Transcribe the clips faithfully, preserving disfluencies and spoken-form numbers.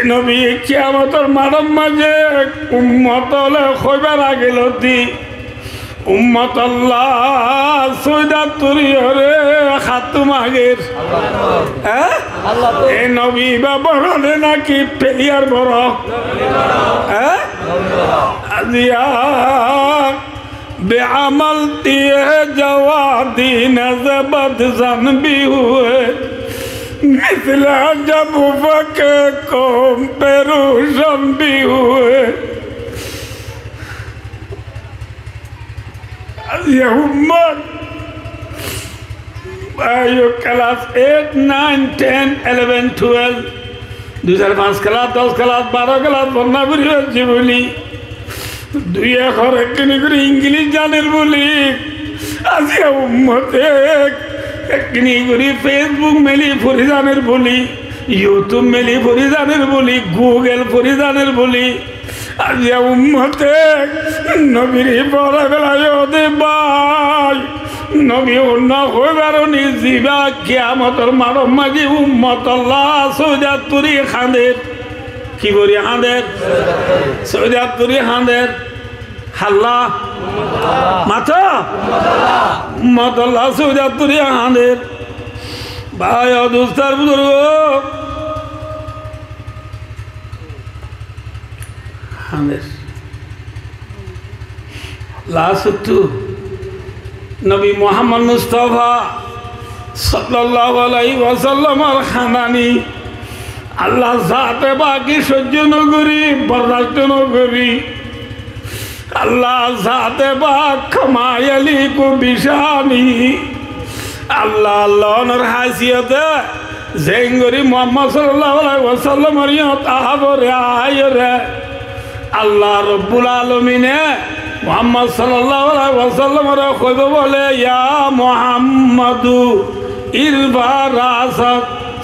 Nobi kiyamotor maçor maze ummot ókkole hoibar age lóti, ummotolla sóida turi óre háttu mager. Há? E nobi íba boro ne náki peliyar boro? Há? Aziya بے عمل دیے جوادی نز بد ظن بھی ہوئے، مثل جب فک قوم پہ روشن بھی ہوئے۔ از یہ امت Aiyó, kelas eight, nine, ten, eleven, twelve, dui, sair, fañs kelas, doc kelas, baró kelas fonná fori faijjí buli, dui ekor ekgini gorí Ingilic zaner buli, aijja ummote ekgini gorí Facebook meli fori zaner buli, YouTube meli fori zaner buli, Google fori zaner buli, aijja ummote nobire fora felaiyó de bái. Nobi honnúa hoibar ni, ziba kiyamotor maçor maze ummotolla sóida turi hañder. Ki gorí hañder? Sóida turi hañder. Halla? Mato? Ummotolla sóida turi hañder. Bái o dustó ar buzurgo, hañder. Lastottu nobi Muhammod Mustafa sallallahu alaihi wasallamor hañdani Allar zate pake sóijjo no gorí, bordasto no gorí, Allar zate pak kama yaliqu bishani, Allah, Allah onor haisiyote zeén gorí Muhammod sallallahu alaihi wasallamor yíñot ahábore aiyóre, Allah Rabbul Alamine Muhammod sallallahu alaihi wasallamore hoibo bole, "Ya Muhammadu, irfa rasak,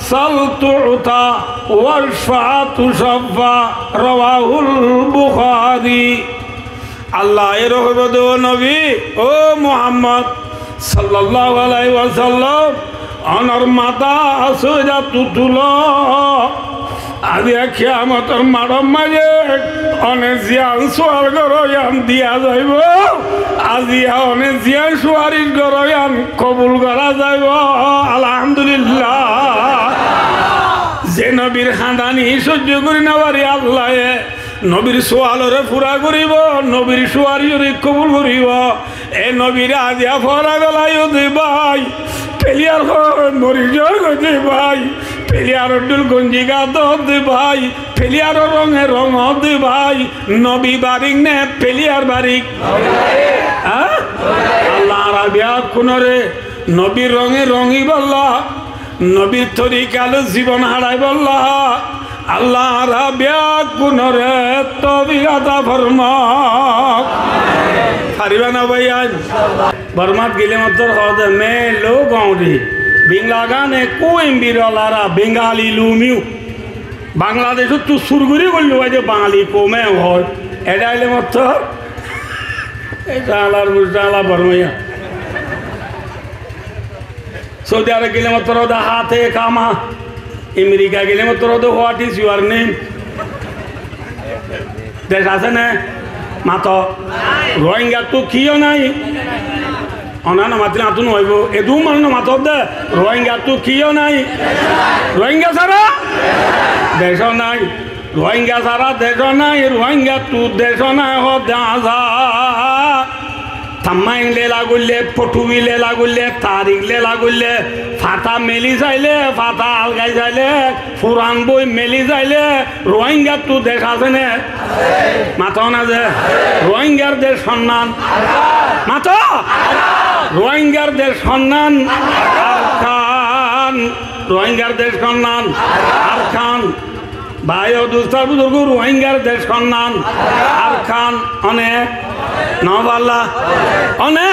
sal tu'ta, washfa tushaffa." Rawahul Bukhari. Allah ere hoibo de, "Ó nobi, ó Muhammod sallallahu alaihi wasallam, onor matá sóidattú tulo. Aijja kiyamotor maçor maze one ziyán sual goró yián diya zaibo, aijja one ziyán suwaric goró yián kobul gorá zaibo." Alhamdulillah. Ze nobir hañdani sóijjo gorí no fari Allaye nobir sualore fura goribo, nobir suwaricore kobul goribo. E nobire aijja fora felaiyó de bái, peliyar hó mori zar goi de bái, peliyaror dhul gonji gádor de bái, peliyaror ronge rongor de bái, nobi barik ne peliyar barik? Há? Allah añára beggúnore nobir ronge rongibálla, nobir torika loi zibon haçaibálla Allah añára beggúnore toufik ata formouk. Fariba na báiyain? Bormat gele mottor hoó de, "Main log aur bhi, Bangla gane kuin bhi rolara, Bengali lumiu." Bangladecottu sur gorí goillé bái de Bangali koume hoó. Ede aile mottor, e salar bus sala Bormaiya. Saudi Arab gele mottor hoó de, "Hate kama." America gele mottor hoó de, "What is your name?" Dec asé né? Mato. Rohingyattu kiyó nai. Onára no matile añáttu no óibo. Edún manúic no mato de. Rohingyattu kiyó nai? Rohingya sára dec nai. Rohingya sára dec nai, Rohingyattu dec nai hoó de añára. Tammain lela goille, Potuwi lela goille, Tarik lela goille, fata meli saile, fata algai saile, furan boi meli saile, Rohingyattu dec asé né? Mato na ze, Rohingyar dec honnán? Mato! Rohingyar dec honnán? Arkan. Rohingyar dec honnán? Arkan. Bái o dustó ar buzurgo, Rohingyar dec honnán? Arkan. One? No falla? One?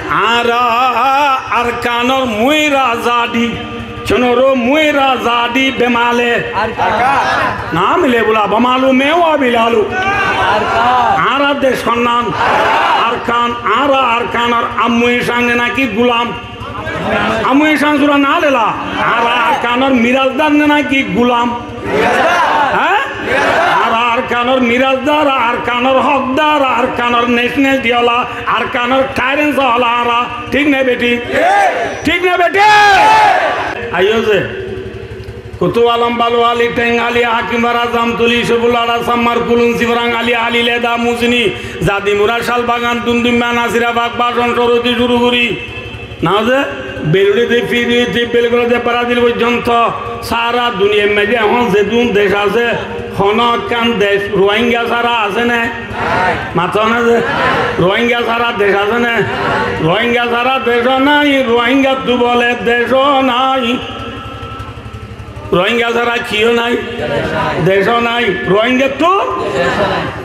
Añára Arkanor muira zadi. Cunoro muira zadi bemale. Arkan. Na mile bula bamalu mewa bilalu. Arkan. Añára dec honnán? Arkan. Añára Arkanor ammuisan ne náki gulam? Ammuisan sura na lela. Añára Arkanor mirasdar ne náki gulam? Mirasdar. Há? Añára Arkanor mirasdar, Arkanor hókdar, Arkanor nec nec diyóla, Arkanor thairens óla añára. Thík né bethík? Thík né bethík? Aiyó ze. Kutub Alom, Balu Ali, Theng Ali, Hakim Fara, Zamtuli, Seful Ara, Sammar, Kulun, Sifrang Ali, Ali Leda, Musni, Zadimura, Shalbagan, Dundumma, Nasirabag, Bason, Sorodi cúru gorí, na ze, Beluri de, Firi de, Belgora de, Brazil foijjonto, sára duniyar maze ehón zedún dec asé, honó ekkán dec Ruáingga sára asé né? Mató na ze, Ruáingga sára dec asé né? Ruáingga sára decó nái, Ruáinggattu bole decó nái. Ruáingga sára kiyó nái? Decó nái. Ruáinggattu?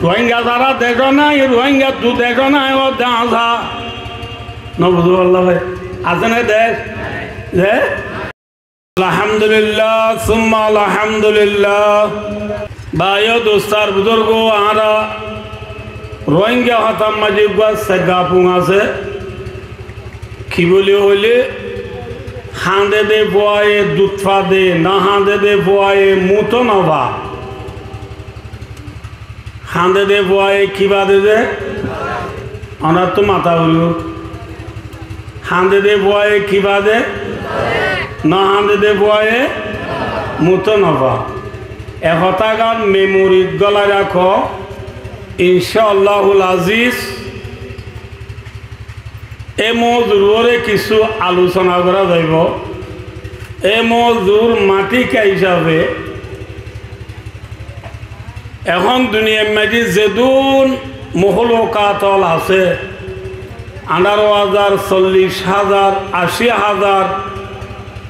Ruáingga sára decó nái, Ruáinggattu decó nái, ó de asé. Nó buzó Allah bái. Asé né dec? Ze? Alhamdulillah, summa alhamdulillah. Bái ó dustó ar buzurgó, añára Ruáingga hotár maze uggwá segga fung asé. Ki buli hoilé, hañde de fuaye dud fade, no hañde de fuaye muto no fa. Hañde de fuaye ki fade de? Onóttu mata foribo. Hañde de fuaye ki fade? No hañde de fuaye muto no fa. E hotágan memorit gólai rakó. Incáallahul aziz, e mouzur uore kissú alosona gorá zaibo. E mouzur matika hísafe ehón duniyar maze zedún mohlukat ól asé, añçáro házar, sollic házar, ací házar,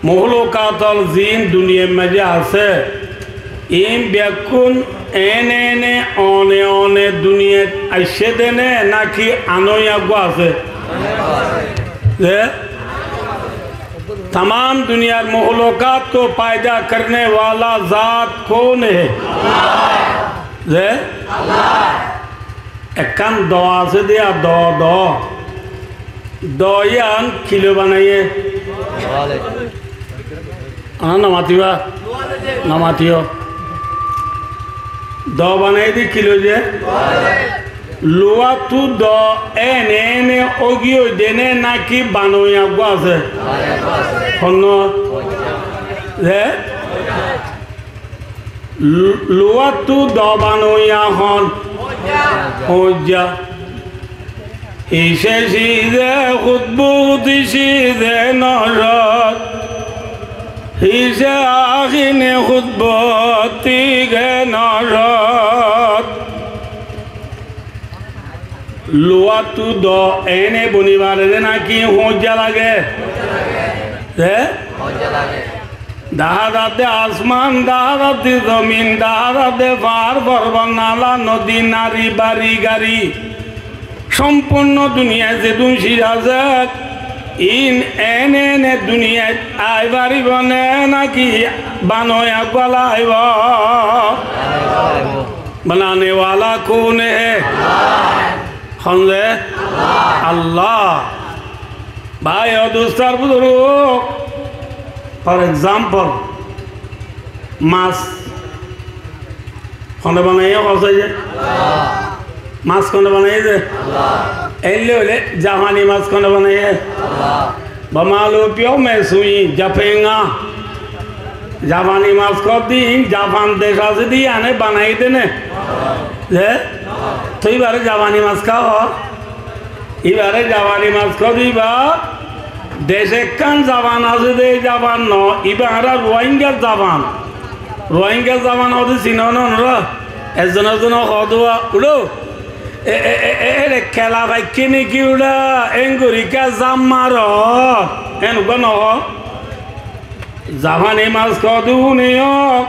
mohlukat ól ziín duniyar maze asé, iín bekkún ene ene one one duniyait aiccé de né náki anoiya uggwá asé? Ze? Tamám duniyar mohlukat ko paida karne wala zat koun hai? Ze? Ekkán do asé de, do, do. Do yían kiloi banaiyé? Añára no matibá? No matiyó. Do banaiyé de kiloi de? Luwáttu do ene ene óigiyoi de né náki banoiya uggwá asé? Honnúa? Ze? Lu-, luwáttu do banoiya hon? Hoijja. Híce cize hútbut cize nosot, híce ahine hútbut tige nosot. Luwáttu do ene boni fare de náki hoijja lage? Ze? Daházar de asman, daházar de zomin, daházar de fahár, forbot, nala, nodi, nari, bari, gari. Sompurno duniyait zedún ciz asé, iín ene ene duniyait ai faribó né náki banoiya uggwá laibo? Banane wala koun hai? Hon ze? Allah. Bái ó dustó ar buzurgó, for example, mas hone banaiyé hoó saiyé? Mas hone banaiyé de? Eille óile Japani mas hone banaiyé? Bamalu piyo me sui Japenga. Japani mas hoó de iín Japan dec asé de yíane banaiyé de né? Ze? Toi ibáre Japani mas hoó? Ibáre Japani mas hoó de ibá? Dec ekkán Japan asé de, Japan no, ibá añára Ruáinggar Japan. Ruáinggar Japan hoó de sino né onóra? Ezzone ezzone hoó de uá, uçó. E, e, e, e, ere kela faikké né ki uçá? Engori ká zam maro. Eén uggwá no hoó. Japani mas hoó de fúniyó,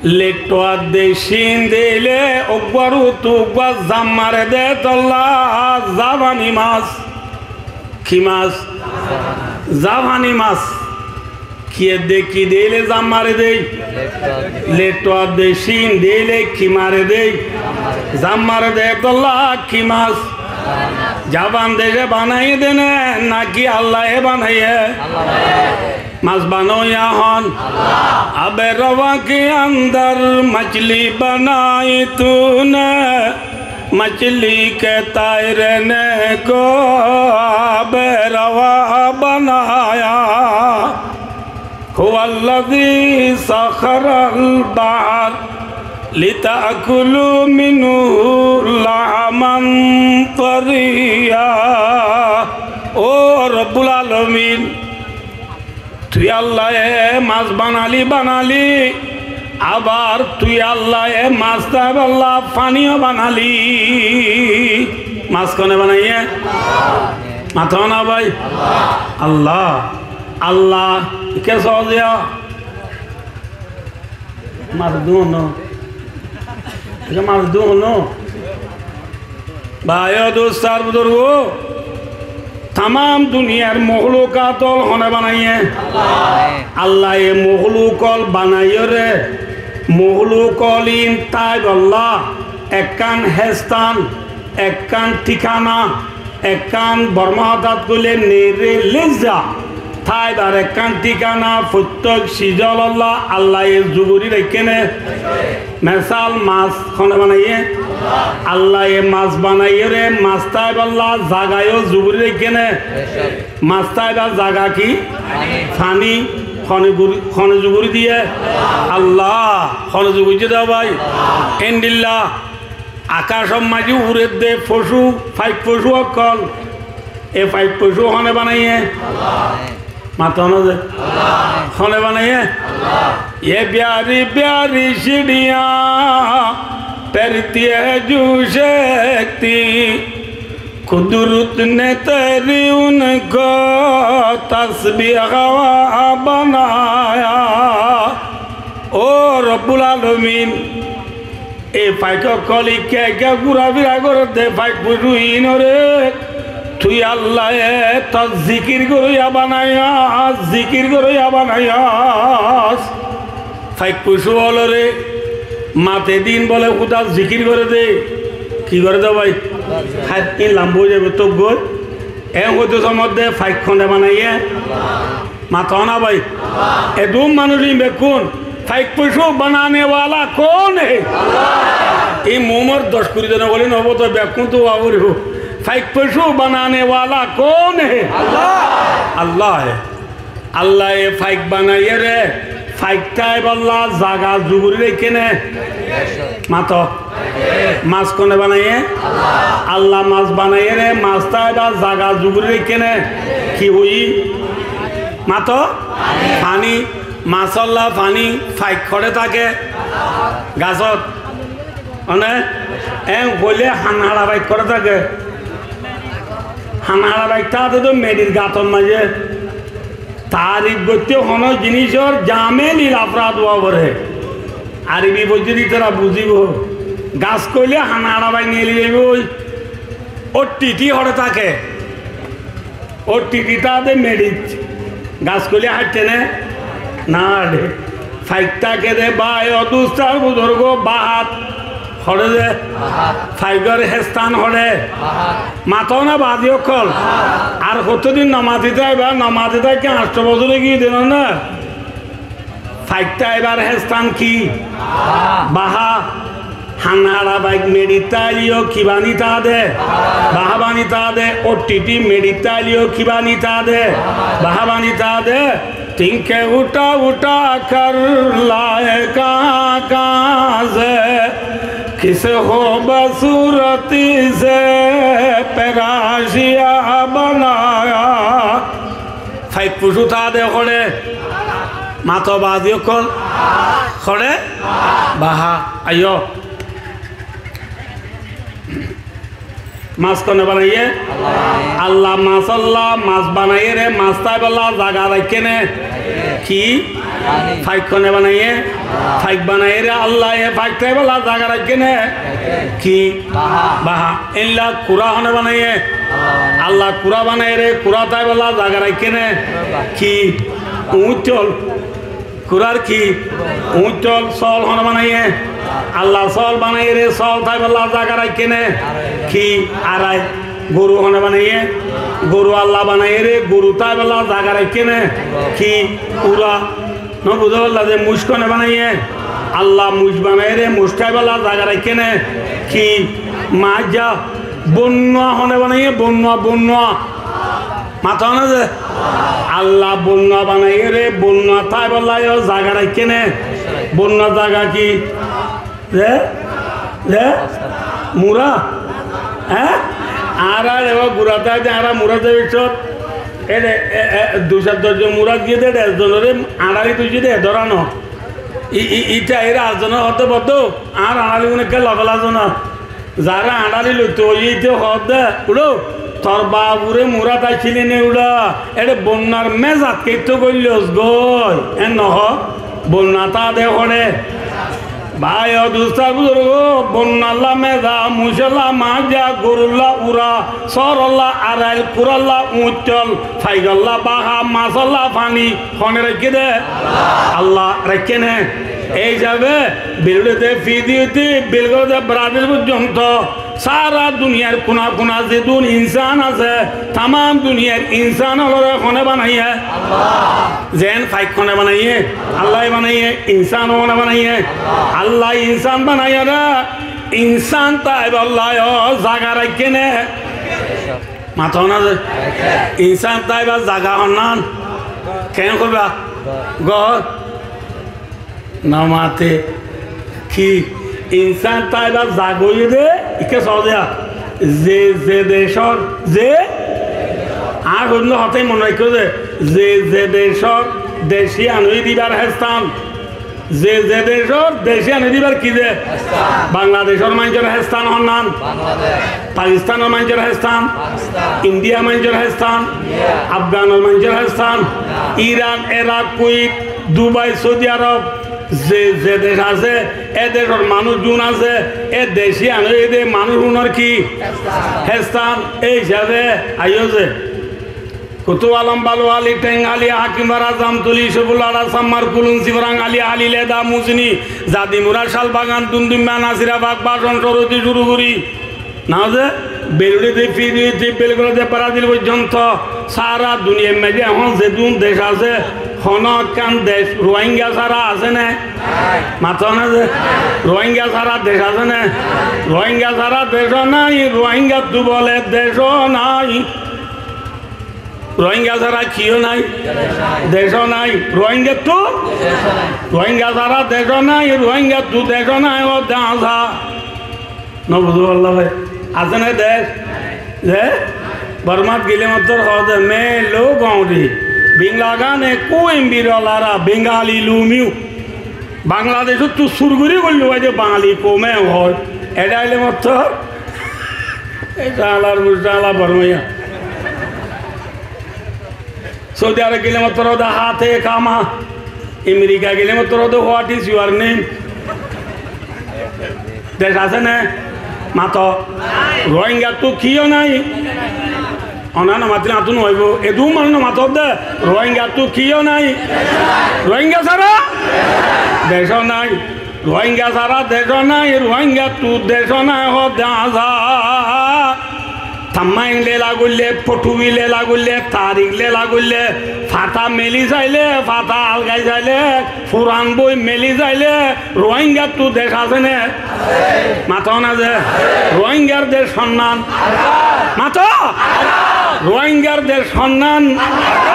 lettuwar de cín deile uggwár uottú uggwá zam mare de tolla Japani mas. Ki mas? Japani mas. Kiyé de ki deile zam mare de? Lettuwar de cín deile ki mare de? Zam mare de tolla ki mas? Japan dece banaiyé de né náki Allaye banaiyé? Mas banoiya hon? Allah. Abe rawa ke andar machli banai tune, machli ke tairne ko abe rawa banaya. Huwallazi sakharal bahar lita'kulu minhu lahman tariya. Ó Rabbul Alamin, tui Allaye mas banali, banali, abar tui Allaye mas táibolla faniyo banali. Mas kone banaiye? Mato na bái? Allah. Allah. Ike soziya. Mas duno. Ike mas duno. Bái o dustó ar buzurgó, tamam duniyar mohlukat ól hone banaiye? Allah. Allaye mohluk ól banaiyóre, mohluk ól in táibolla ekkán héstan, ekkán thíkana, ekkán Bormá hotát hoilé nere lezza táibar ekkán thíkana, foittók siz ólolla Allaye zuguri raikké né? Mesal, mas hone banaiye? Allaye mas banaiyóre mas táibolla zaga yó zuguri raikké né? Mas táibar zaga ki? Fani. Hone guri-, hone zuguri diye? Allah. Hone zuguri diye de bái? Endilla akacor maze uredde focu, faik focu ókkol. E faik focu hone banaiye? Mato na ze? Hone banaiye? Ye pyari pyari chidiyán, pyrthvi hai jo shakti, kudrat ne teri unko tasbih hawa banaya. Ó Rabbul Alamin, e faik ókkol ikká ikká gúrafira gorédde faik focu inóre tui Allaye tor zikir goróya banaiyas, zikir goróya banaiyas. Faik focu ólore mate din bole kúda zikir goré de. Ki goré de bái? Hár in lamba ói zaibo tók goi. En hoito somot de faik hone banaiye? Mato na bái? Edún manúic in bekkún, faik focu banane wala kon hai? Ei muúmor doc kuri dene boli nobo to, bekkún to wa foribo. Faik focu banane wala kon hai? Allah hai. Allaye faik banaiyóre faik táibolla zaga zuguri raikké né? Mato. Mas kone banaiye? Allah mas banaiyóre mas táibar zaga zuguri raikké né? Ki hoiyí? Mato? Fani. Mas ólla fani, faik hoçé táke? Gasót. Mane, en hoilé han haça faik hoçé táke? Han haça faik táke de meçir gator maze. Taarif goitté honó jinícor jame lil afrad ówa foré. Arobi foijjé de ítara buzíbo. Gas hoilé han haça faik neli zaibo ói. Ó titi hoçé táke? Ó titi táke de meçit. Gas hoilé háitte né? Nó haçe. Faik táke de bái o dustó ar buzurgó, bahat. Hoçé de? Faigor héstan hoçé? Mato na baázi ókkol? Ar hotódin no mati táiba, no mati táikke añctho bosór ói giyé de no na? Faik táibar héstan ki? Baha. Han haça faik meçit táile yó ki bani táke de? Baha bani táke de. Ó titi meçit táile yó ki bani táke de? Baha bani táke de. تنکے اٹھا اٹھا کر لائے کہاں کہاں سے، کس خوبصورتی سے پراشیہ بنایا۔ Faik focu táke de hoçé? Mato baázi ókkol. Hoçé? Baha. Aiyó. Mas kone banaiye? Allah mas ólla mas banaiyóre mas táibolla zaga raikké né? Ki? Faik kone banaiye? Faik banaiyóre Allaye faik táibolla zaga raikké né? Ki? Baha. Eilla kura hone banaiye? Allah kura banaiyóre kura táibolla zaga raikké né? Ki? Uñittol. Kurar ki? Uñittol. Sool hone banaiye? Allah sool banaiyóre sool táibolla zaga raikké né? Ki? Arai. Goru hone banaiyé? Goru Allah banaiyé ré, goru táibolla zaga raikké né? Ki? Ura. No buzó bolla ze muc hone banaiyé? Allah muc banaiyé ré, muc táibolla zaga raikké né? Ki? Maijja. Bonnua hone banaiyé? Bonnua, bonnua. Mató na ze? Allah bonnua banaiyé ré, bonnua táibolla yó zaga raikké né? Bonnua zaga ki? Ze? Ze? Mura? Eé? Añára eçé gura táite añára mura zai biccót. Eçé, e, e, dui cót doc zon mura giyé de, eçé ekzonoré añára ki tuiccé de, e dóra no. I, i, ita aiyóre ar zonor hoddé boddó, añár añáli gún ekká lofela zona. Zaré añáli loitó hoiyé ite hoódde, uçó, tor bafore mura táiccíli né uçá, eçé bonnuar mézat kettó goillós goi, en nohó, bonnua táade hoçé. Bái o dustó buzurgó, bonnualla méza, mucolla maijja, gorulla ura, sóorolla arail, kuralla uñittol, faigolla baha, masolla faní, hone raikké dé? Allah raikké né? Ei hísabe Belulé dé Fiji óite Belgoré dé Brazil foijjonto sára duniyar kuna kuna zedún insán asé, tamám duniyar insán ólore hone banaiyé? Zeén faik hone banaiyé? Allah banaiyé. Insán hone banaiyé? Allah insán banaiyóre, insán táibolla yó zaga raikké né? Mató na ze? Insán táibar zaga honnán? Keén hoibá? Gór? No mate. Ki? Insán táibar zaga óiye dé, ikká soó de. Ze ze decór, ze, añár hoódde hotá mone raikkó ze, ze ze decór deci ián óiye dé íbar héstán. Ze ze decór deci ián óiye dé íbar ki ze? Héstán. Bangladecór maincór héstán honnán? Bangladec. Pakistánor maincór héstán? Pakistán. Indiar maincór héstán? India. Afganor maincór héstán? Afgan. Iran, Erak, Kuwait, Dubai, Saudi Arab, ze ze dec asé, e decór manúic zun asé, e deci ián óiye dé manúic zunor ki? Héstán. Héstán. Ei hísabe aiyó ze Kutub Alom, Balu Ali, Theng Ali, Hakim Fara, Zamtuli, Ceful Ara, Sammar, Kulun, Sifarang Ali, Ali Leda, Muzini, Zadimura, Calbagan, Dundumma, Nasirabag, Bacon, Corodi cúru gorí, na ze, Belulé dé Fiji óite Belgoré dé Brazil foijjonto sára duniyar maze ehón zedún dec asé, honó ekkán dec Ruáinga sára asé né? Mató na ze? Ruáinga sára dec asé né? Ruáinga sára decó nái, Ruáingattú bóle decó nái. Ruáinga sára kiyó nái? Decó nái. Ruáingattú? Ruáinga sára decó nái, Ruáingattú decó nái, ó de asá. No buzó bolla bái. Asé né dec? Ze? Bormát gilé mottor hoó de, "Main log aur bhi, Bangla gane kuin biro lara, Bengali lumiu." Bangladecóttu sur gorí goillé bái de Bangali koume hoó. Eçé ailé mottor, e cálar bus cála Bormaiya. Saudi Arab gilé mottor hoó de, "Hate kama." Amerika gilé mottor hoó de, "What is your name?" Dec asé né? Mato. Ruáingattú kiyó nái? Oná no matíle añáttu no óibo. Edún manúic no matódde. Ruáingattú kiyó nái? Ruáinga sára decó nái. Ruáinga sára decó nái, Ruáingattú decó nái hoó de asá. Tammáin lela goillé, Pothuwi lela goillé, Tarik lela goillé, fata meli sailé, fata algai sailé, furan boi meli sailé, Ruáingattú dec asé né? Mató na ze? Ruáingar dec honnán? Mató! Ruáingar dec honnán?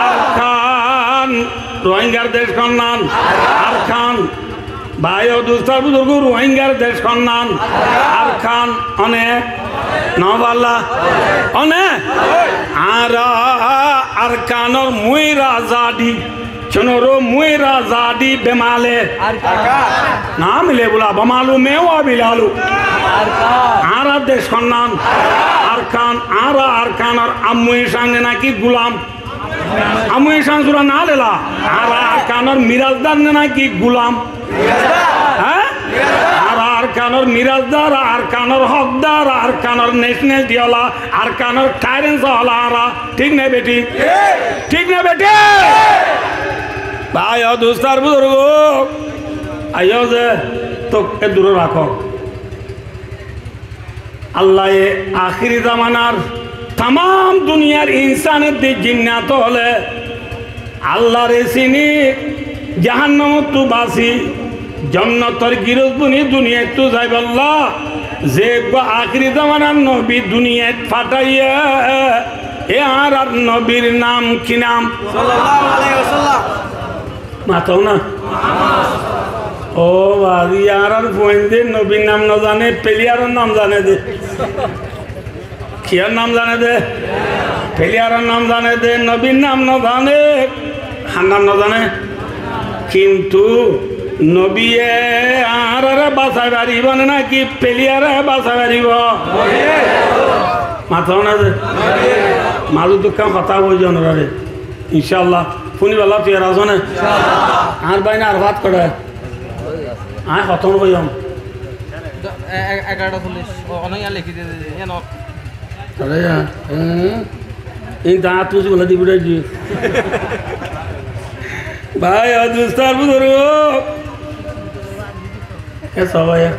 Arkan. Ruáingar dec honnán? Arkan. Bái o dustó buzurgó, Ruáingar dec honnán? Arkan. One? No balla? One? Añára Arkanor muira zadi. Cúno ró, muira zadi bemale. Arkan. Na mile bula bamalu mewa bilalu. Arkan. Añára dec honnán? Arkan. Añára Arkanor ammuican né náki gulam? Ammuican sura na lela. Añára Arkanor mirasdar né náki gulam? Há? Añára Arkanor mirasdar, Arkanor hókdar, Arkanor nationality ola, Arkanor clearance ola añára. Thík né bethík? Thík né bethík? Bái o dustó ar buzurgó, aiyó ze tók eddur rakó. Allaye ahéri zamanar Tamám duniyar insán edde jinnat ókkole Allaré siní, jahannamottú basí, jonnotor girós boni duniyaittú zaibolla ze uggwá ahéri zamanar nobi duniyait fatháiye, e añárar nobir nam ki nam? Sallallahu alaihi wasallam. Mato na? Ó baázi, añárar fuainde nobir nam no zane, peliyaror nam zane de. Kiyór nam zane de? Peliyaror nam zane de, nobir nam no zane. Hár nam no zane? Kintu nobiye añáráre basai faribó né náki peliyare basai faribó? Mato na de? Mazé dukkán hotá hoói de onoráre. Incállah, fúnibálla toiyar asó né? Añár bái na Arfat koçé? Añí hotón hoiyum. E-, e-, egarotta sollic. O, ono yián lekí diye de, yián no. Aré, e, e, in dañt tuzi bola di bidai di. Bái, o dustó ar buzurgo. E sóbai,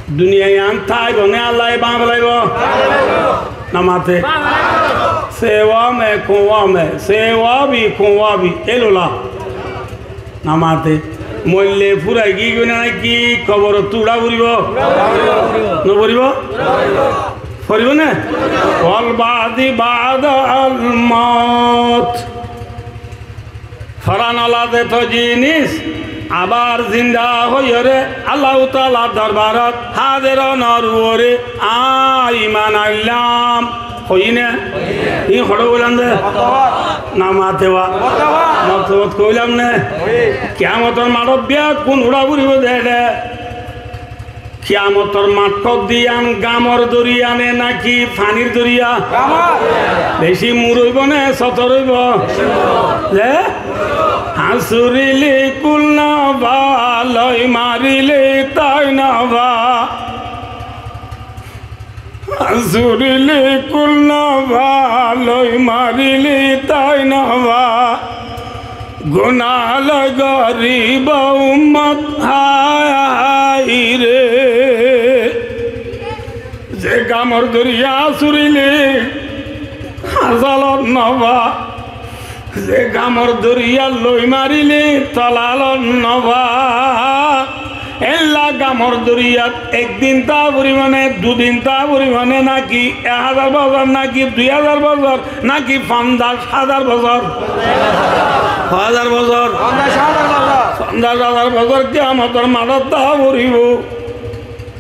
duniyai yián táibo né Allaye báñgi félaibo? No mate. Sewame kuwame, sewabi kuwabi, elola. No mate. Moille furai giyói né náki koborottú uçá foribó? No foribó? Foribó né? Wal baádi baádal moót. Foran ola zeto jinis abar zinda óiyoré Allahu taalar dorbarot házer ónor uore añí iman aillám. Hoiyí né? Híin hoçé hoilám de? No mate ba. Moktobot hoilám né? Kiyamotor maçot beggún uçá foribó de. Kiyamotor maçot diyan gamor doriya né náki fanir doriya? Gamor. Beci mur óibo né sotor óibo? Ze? Hañsurile kul no fa, loi marile tái no fa. Hañsurile kul no fa, loi marile tái no fa. Guná loi gorib ummot hái hái re. Ze gamor doriya surile hañsalot no fa, ze gamor doriya loi marile tolalot no fa. Élla gamor doriyat ek din táa foribó né, dui din táa foribó né, náki ek házar bosór, náki dui házar bosór, náki fonzac házar bosór? Hó házar bosór? Fonzac házar bosór. Fonzac házar bosór kiyamotor maçot táa foribó.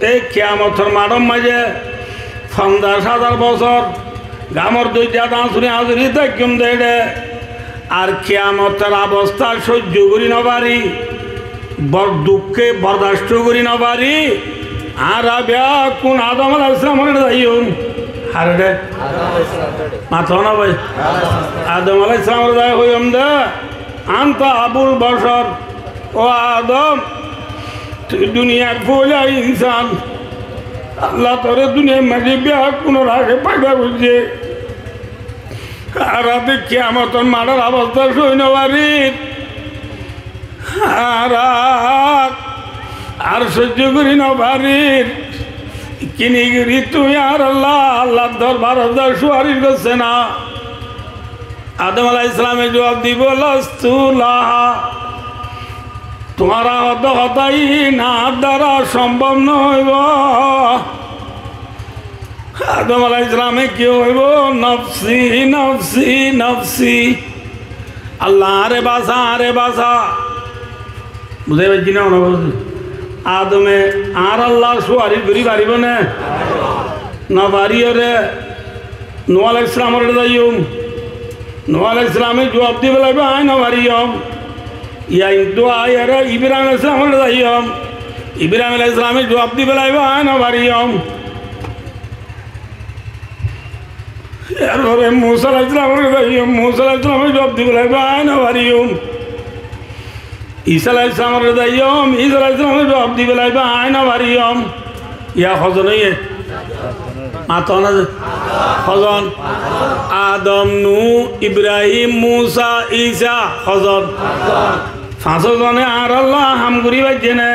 Ei kiyamotor maçor maze fonzac házar bosór gamor doijjat añsuri añsuri táikkum de ére. Ar kiyamotor obosta sóijjo gorí no fari, bor-, dukké bordasto gorí no fari, añára beggún Adom alaihissalamor ére zaiyum. Hár ére? Mato na bái. Adom alaihissalamor ére zai hoiyum de, anta abul bashar. Ó Adom, tui duniyar foila insán. Allah tore duniyar maze beggúnor age foida goijje. Añára de kiyamotor maçor obosta sói no farir. Añára ar sóijjo gorí no farir. Kini gorí tui añára Allah, Allar dorbarot suwaric goijjó na? Adom alaihissalame juwab dibo, lastu laha. Tuáñra hoó de hotá iín añár duara sombob no óibo. Adom alaihissalame ki hoibo? Nofsi, nofsi, nofsi. Allah, añáre basa, añáre basa. Buzí faijjó né? Ono buzí? Adome añár Allar suwaric gorí faribó né? No fariyóre Nuh alaihissalamor ére zaiyum. Nuh alaihissalame juwab di félaibo, añí no fariyum. Yá, hintu aiyóre Ibrahim alaihissalamor ére zaiyum. Ibrahim alaihissalame juwab di félaibo, añí no fariyum. Yar fore Musa alaihissalamor ére zaiyum. Musa alaihissalame juwab di félaibo, añí no fariyum. Isa alaihissalamor ére zaiyum, Isa alaihissalame juwab di félaibo, añí no fariyum. Yá hozon óiye? Mato na ze. Hozon? Adom, Nuh, Ibrahim, Musa, Isa, hozon? Fañsó zone añár Allah ham gorí faijjé né?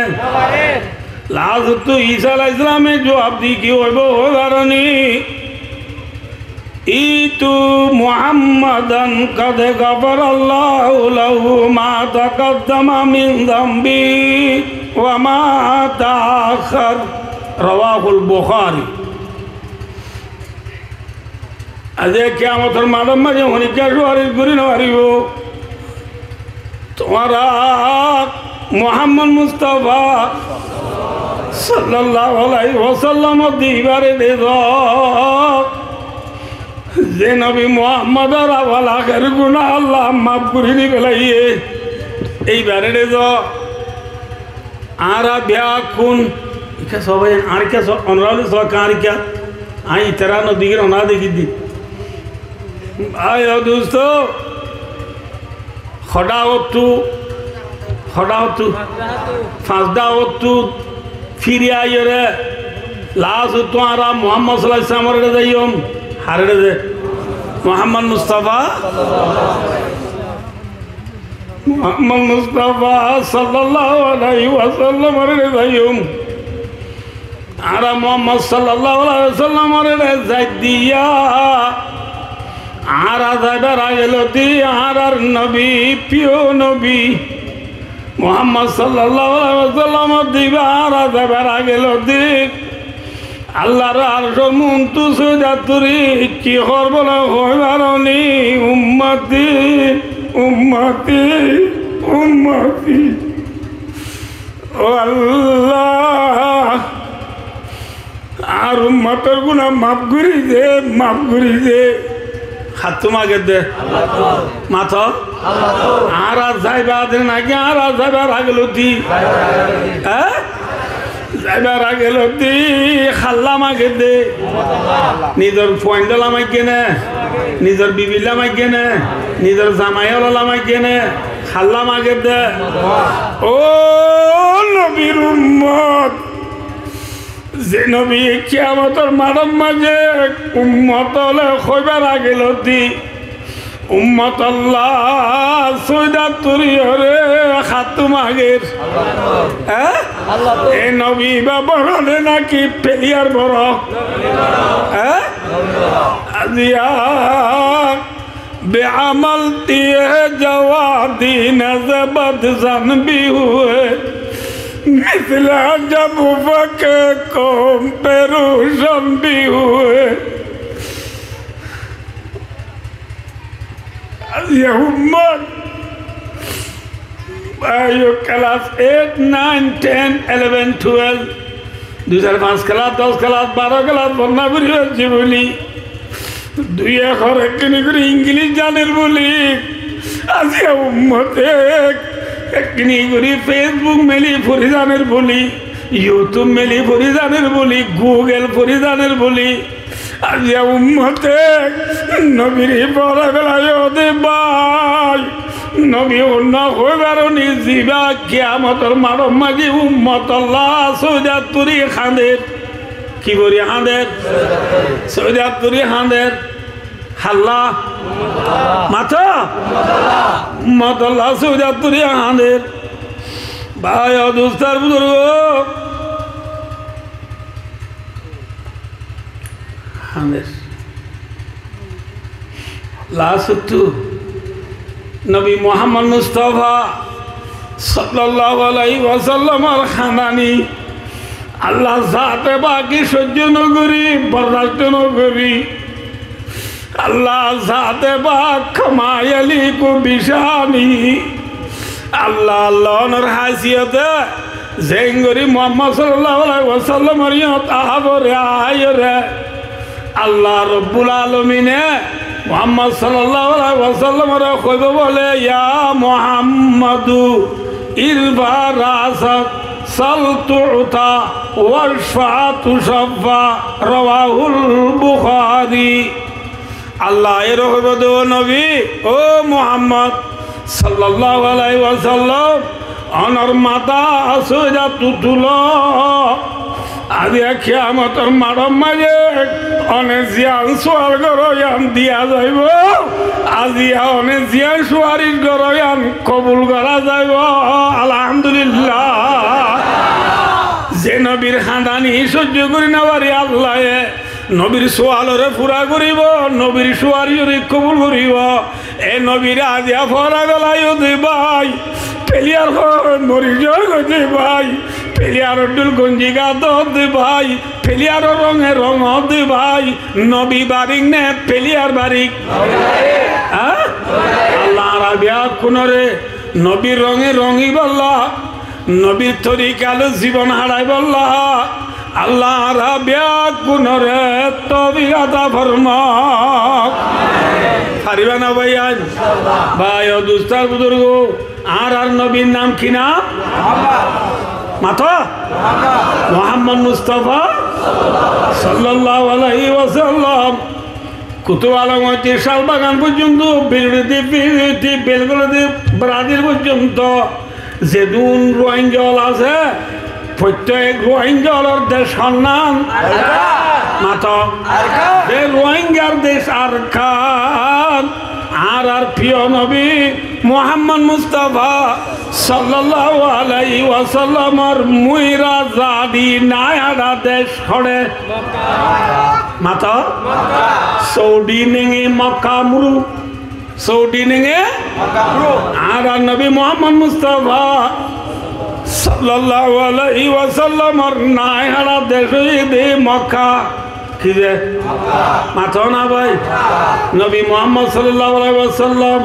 Lastottu Isa alaihissalame juwab di ki hoibo, hoi faro ni? ائتوا محمدا قد غفر الله له ما تقدم من ذنبه وما تأخر. رواه البخاري. Aijja kiyamotor maçor maze honikka suwaric gori no faribó. Tuáñra Muhammod Mustafa sallallahu alaihi wasallamor dibar ere do. Ze nobi Muhammodor awal ahér guná Allah maf gori di félaiye. Eibar ere do. Añára beggún, ikká só bái, añára ikká só, onorá óile só, añára ikká, añí itará no dekír, onorá dekí di. Bái o dustó, hoçá ottú, hoçá ottú, fañsdá ottú, firi aiyóre, last ottú añára Muhammod sallallahu alaihi wasallamor ere zaiyum, har ere ze, Muhammod Mustafa. Muhammod Mustafa sallallahu alaihi wasallamor ere zaiyum. Añára Muhammod sallallahu alaihi wasallamor ere zai diya, añára zaibar age lodi añárar nobi, piyo nobi Muhammod sallallahu alaihi wasallamor dibar añára zaibar age lodi Allar arcor muntú sóidat fori ki hoór bóle hoói faron ni, "Ummati, ummati, ummati." Ó Allah, añár ummotor guná maf gori de, maf gori de. Hattú mager de? Mato. Añára zaibar age naki añára zaibar age lodi? Há? Zaibar age lodi hálla mager de? Nizor fuaindólla mager né? Nizor bibilla mager né? Nizor zamaiyólla mager né? Hálla mager de? Ó nobir ummot, ze nobi kiyamotor maçor maze ummot ókkole hoibar age lodi, ummotolla sóidat fori ore hattú mager? Há? E nobi íba boro ne naki peliyar boro? Há? Aijja بے عمل تیے جوادی نزبد زن بھی ہوئے، مثل جب فک قوم پہ روشن بھی ہوئے۔ Aijja ummot, aiyó class eight, nine, ten, eleven, twelve, dui, sair, fañs class, doc class, baró class fonná fori faijjé buli, dui ekor ekkini gorí English zaner buli, aijja ummot ek, ekkini gorí Facebook meli fori zaner buli, YouTube meli fori zaner buli, Google fori zaner buli, aijja ummot ek nobire fora felaiyó de bái. Nobi honna hoibar ni ziba kiyamotor maçor maze ummotolla sóidat fori hañder. Ki fori hañder? Sóidat fori hañder. Hálla? Mato? Ummotolla sóidat fori hañder. Bái o dustó ar buzurgo. Hañder. Last ottú nobi Muhammod Mustafa sallallahu alaihi wasallamor hañdani Allah zate pake sóijjo no gorí, bordasto no gorí, Allah zate pak kama yaliqu bishani, Allah, Allah onor haisiyote zeén gorí Muhammod sallallahu alaihi wasallamor yían ahábore aiyóre, Allah Rabbul Alamine Muhammod sallallahu alaihi wasallamore hoibo bole, "Ya Muhammadu, irfa rasak, sal tu'ta, washfa tushaffa." Rawahul Bukhari. Allah ere hoibo de, "Ó nobi, ó Muhammod sallallahu alaihi wasallam, onor matá sóidattú tuló. Aijja kiyamotor maçor maze one ziyán sual goró yían diya zaibo. Aijja one ziyán suaric goró yían kobul gorá zaibo." Alhamdulillah. Ze nobir hañdani sóijjo gorí no fari Allaye Nobir sualoré fura goríbou, nobir suariyóre kobul goríbou. E nobiré aijja forai felaiyó de bái, peliyar hoi mori zargói de bái, peliyaror dhul gonji gat ó de bái, peliyaror ronge rong ó de bái, nobi barik né peliyar barik? Há? Allah añára beggúnoré nobir ronge rongibálla, nobir torika loi zibon háçaibolla Allah añára beggúnoré toufik ata formouk. Faribá né báiyain? Bái o dustó buzurgó, añárar nobir nam ki nam? Mató? Muhammad Mustafa sallallahu alaihi wasallam. Kutub Alom óite Cál Bagan foijjonto, Belgori de, Belgori de Brazil foijjonto zedún Ruáingga ól asé, fottek Ruáingga ólor dec honnán? Mató. Ze Ruáinggar dec Arkan. Añárar fiyó nobi Muhammad Mustafa sallallahu alaihi wasallamor muira zadi nai háça dec hoçé? Mató? Saudi nenge Mokka muru? Saudi nenge? Añárar nobi Muhammad Mustafa sallallahu alaihi wasallamor nai háça dec óiye de Mokka. Ki de? Mató na bái? Nobi Muhammad sallallahu alaihi wasallam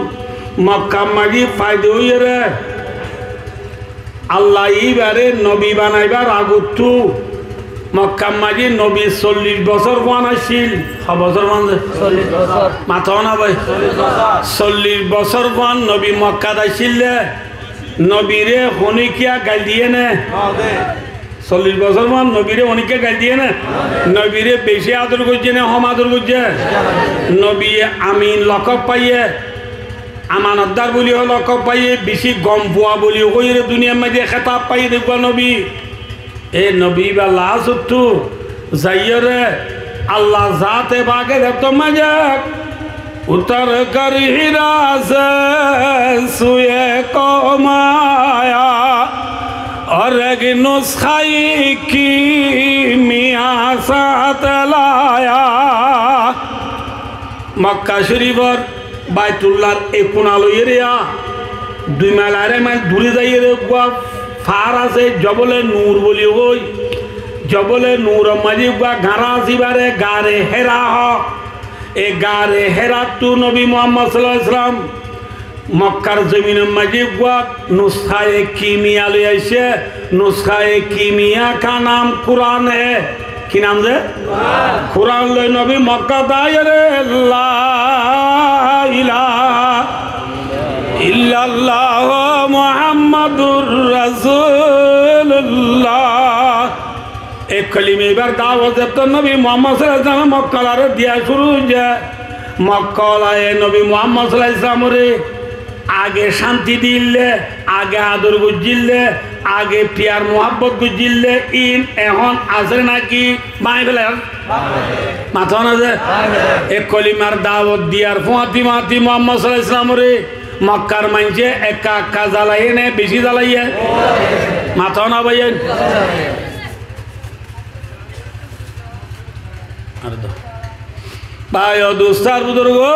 Mokkar maze foida óiyeré Allah íbaré nobi banaibar agottú Mokkar maze nobi sollic bosór fuan accíl. Ho bosór fuan de? Sollic bosór. Mató na bái? Sollic bosór. Sollic bosór fuan nobi Mokkat accíl de, nobiré honíkka gail diyé né? Sollic bosór fuan nobiré honíkka gail diyé né? Nobiré beci ador goijjé né hom ador goijjé? Nobiye amin lokob faiyé. Amanotdar buli hoi lokob faiyé, beci gom fua buli hoiyóre duniyar maze hétab faiyé de uggwá nobi. E nobi íba lasottú zaiyóre Allah zate pake de to maze utar kar Hira se suye kom aya, aur ek nuskhaye kimiya saath laya. Mokka Corifor Baitullar e kuna loiyóre ya, dui mail arai mail dure zaiyóre uggwá far asé, Jobole Nur buli hoi. Jobole Nuror maze uggwá gañra asé, íbaré Gare Hera hoó. E Gare Herattú nobi Muhammad sallallahu alaihi wasallam Mokkar zominor maze uggwá nuskhaye kimiya loi aiccé, nuskhaye kimiya ka nam Kuran hai. Ki nam de? Kuran. Kuran loi nobi Mokkat aiyóre la ilaha illallah Muhammadur Rasulullah. E kolima íbar dawot zettót nobi Muhammad sallallahu alaihi wasallam Mokka olaré diya cúru óiye, Mokka olaye nobi Muhammad sallallahu alaihi wasallamoré age cánti diyíl de, age ador goijjíl de, age fiyar muhábbot goijjíl de, ín ehón asé né náki báñgi félaiyé? Mató na ze? E kolimar dawot diyar fúañti fúañti Muhammad sallallahu alaihi wasallamoré Mokkar maincé ekka ekka zalaiyé né beci zalaiyé? Mató na báiyain? Ar do. Bái o dustó ar buzurgó,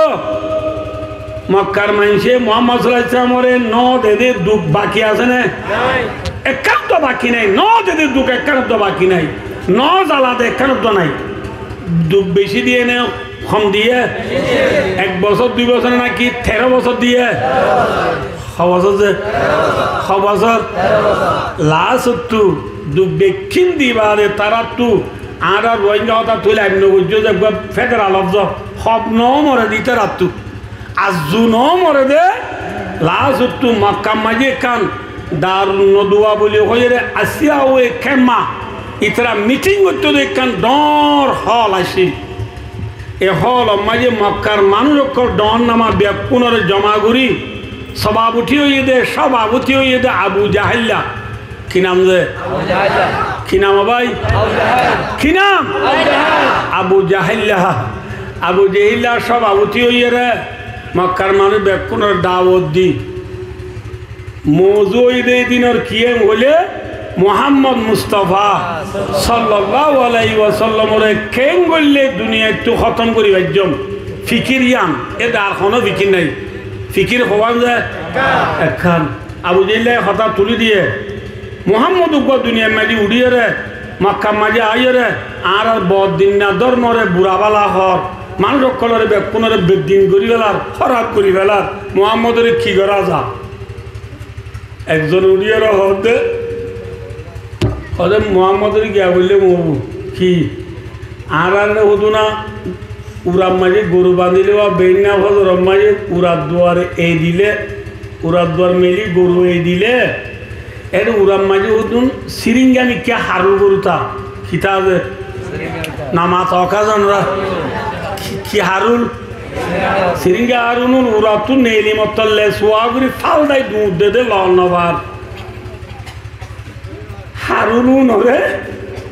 Mokkar maincé Muhammad sallallahu alaihi wasallamoré no dede duk baki asé né? Nai. Ekkán to baki nai, no dede duk ekkán to baki nai, no zala de ekkán to nai. Duk beci diye né hom diye? Ek bosór, dui bosór náki teró bosór diye? Ho bosór ze? Ho bosór? Lasottú duk bekkín di baade taráttu añára Ruáingga hotá tui laib no goijjó ze uggwá federal ofzo hob no more de ítarattú. Azzu no more de, lasottú Mokkar maze ekkán Darun Noduwa buli hoiyóre Asiya uwe kemma, ítara miting goittó de ekkán dhoóñr hol accíl. E holor maze Mokkar manúic ókkol dhoóñr nama bekkúnoré joma gorí sobabuti óiye de, sobabuti óiye de Abu Jahailla. Ki nam ze? Abu Jahil. Ki nam bái? Abu Jahil. Ki nam? Abu Jahil. Abu Jahil. Abu Jahil sobabuti óiyore Mokkar manúic bekkúnore dawot di. Mouzu óiye de e dinor ki em hoilé, Muhámmod Mustafa sallallahu alaihi wasallamoré keén goillé duniyaittú hótom gorí faijjóm. Fikir yían, e dar honó fikir nái. Fikir hoówan ze ekkán. Abu Jehílle hotá tulí diyé, Muhámmod uggúa duniyair maze uçíyoré, Mokkar maze aáiyoré, añárar boddinna dórmoré bura bála hoór, manúic ókkoloré bekkúnoré beddin gorí félar, hóraf gorí félar, Muhámmodoré ki gorá za? Ekzon uçíyoré hoódde, hoódde Muhámmodoré giya boillé mobú ki? Añáráre hodún na urar maze goru bañdíle ba beínna fozoror maze urar duar eidilé, urar duar meli goru eidilé, ére urar maze hodún siringa mikká harul goru tá. Kitá asé? Nam ató ká zon ra? Ki, ki harul? Siringa harul un urattú neeli mottor le suwa gorí fál dai duñr de de lon no far. Harul unoré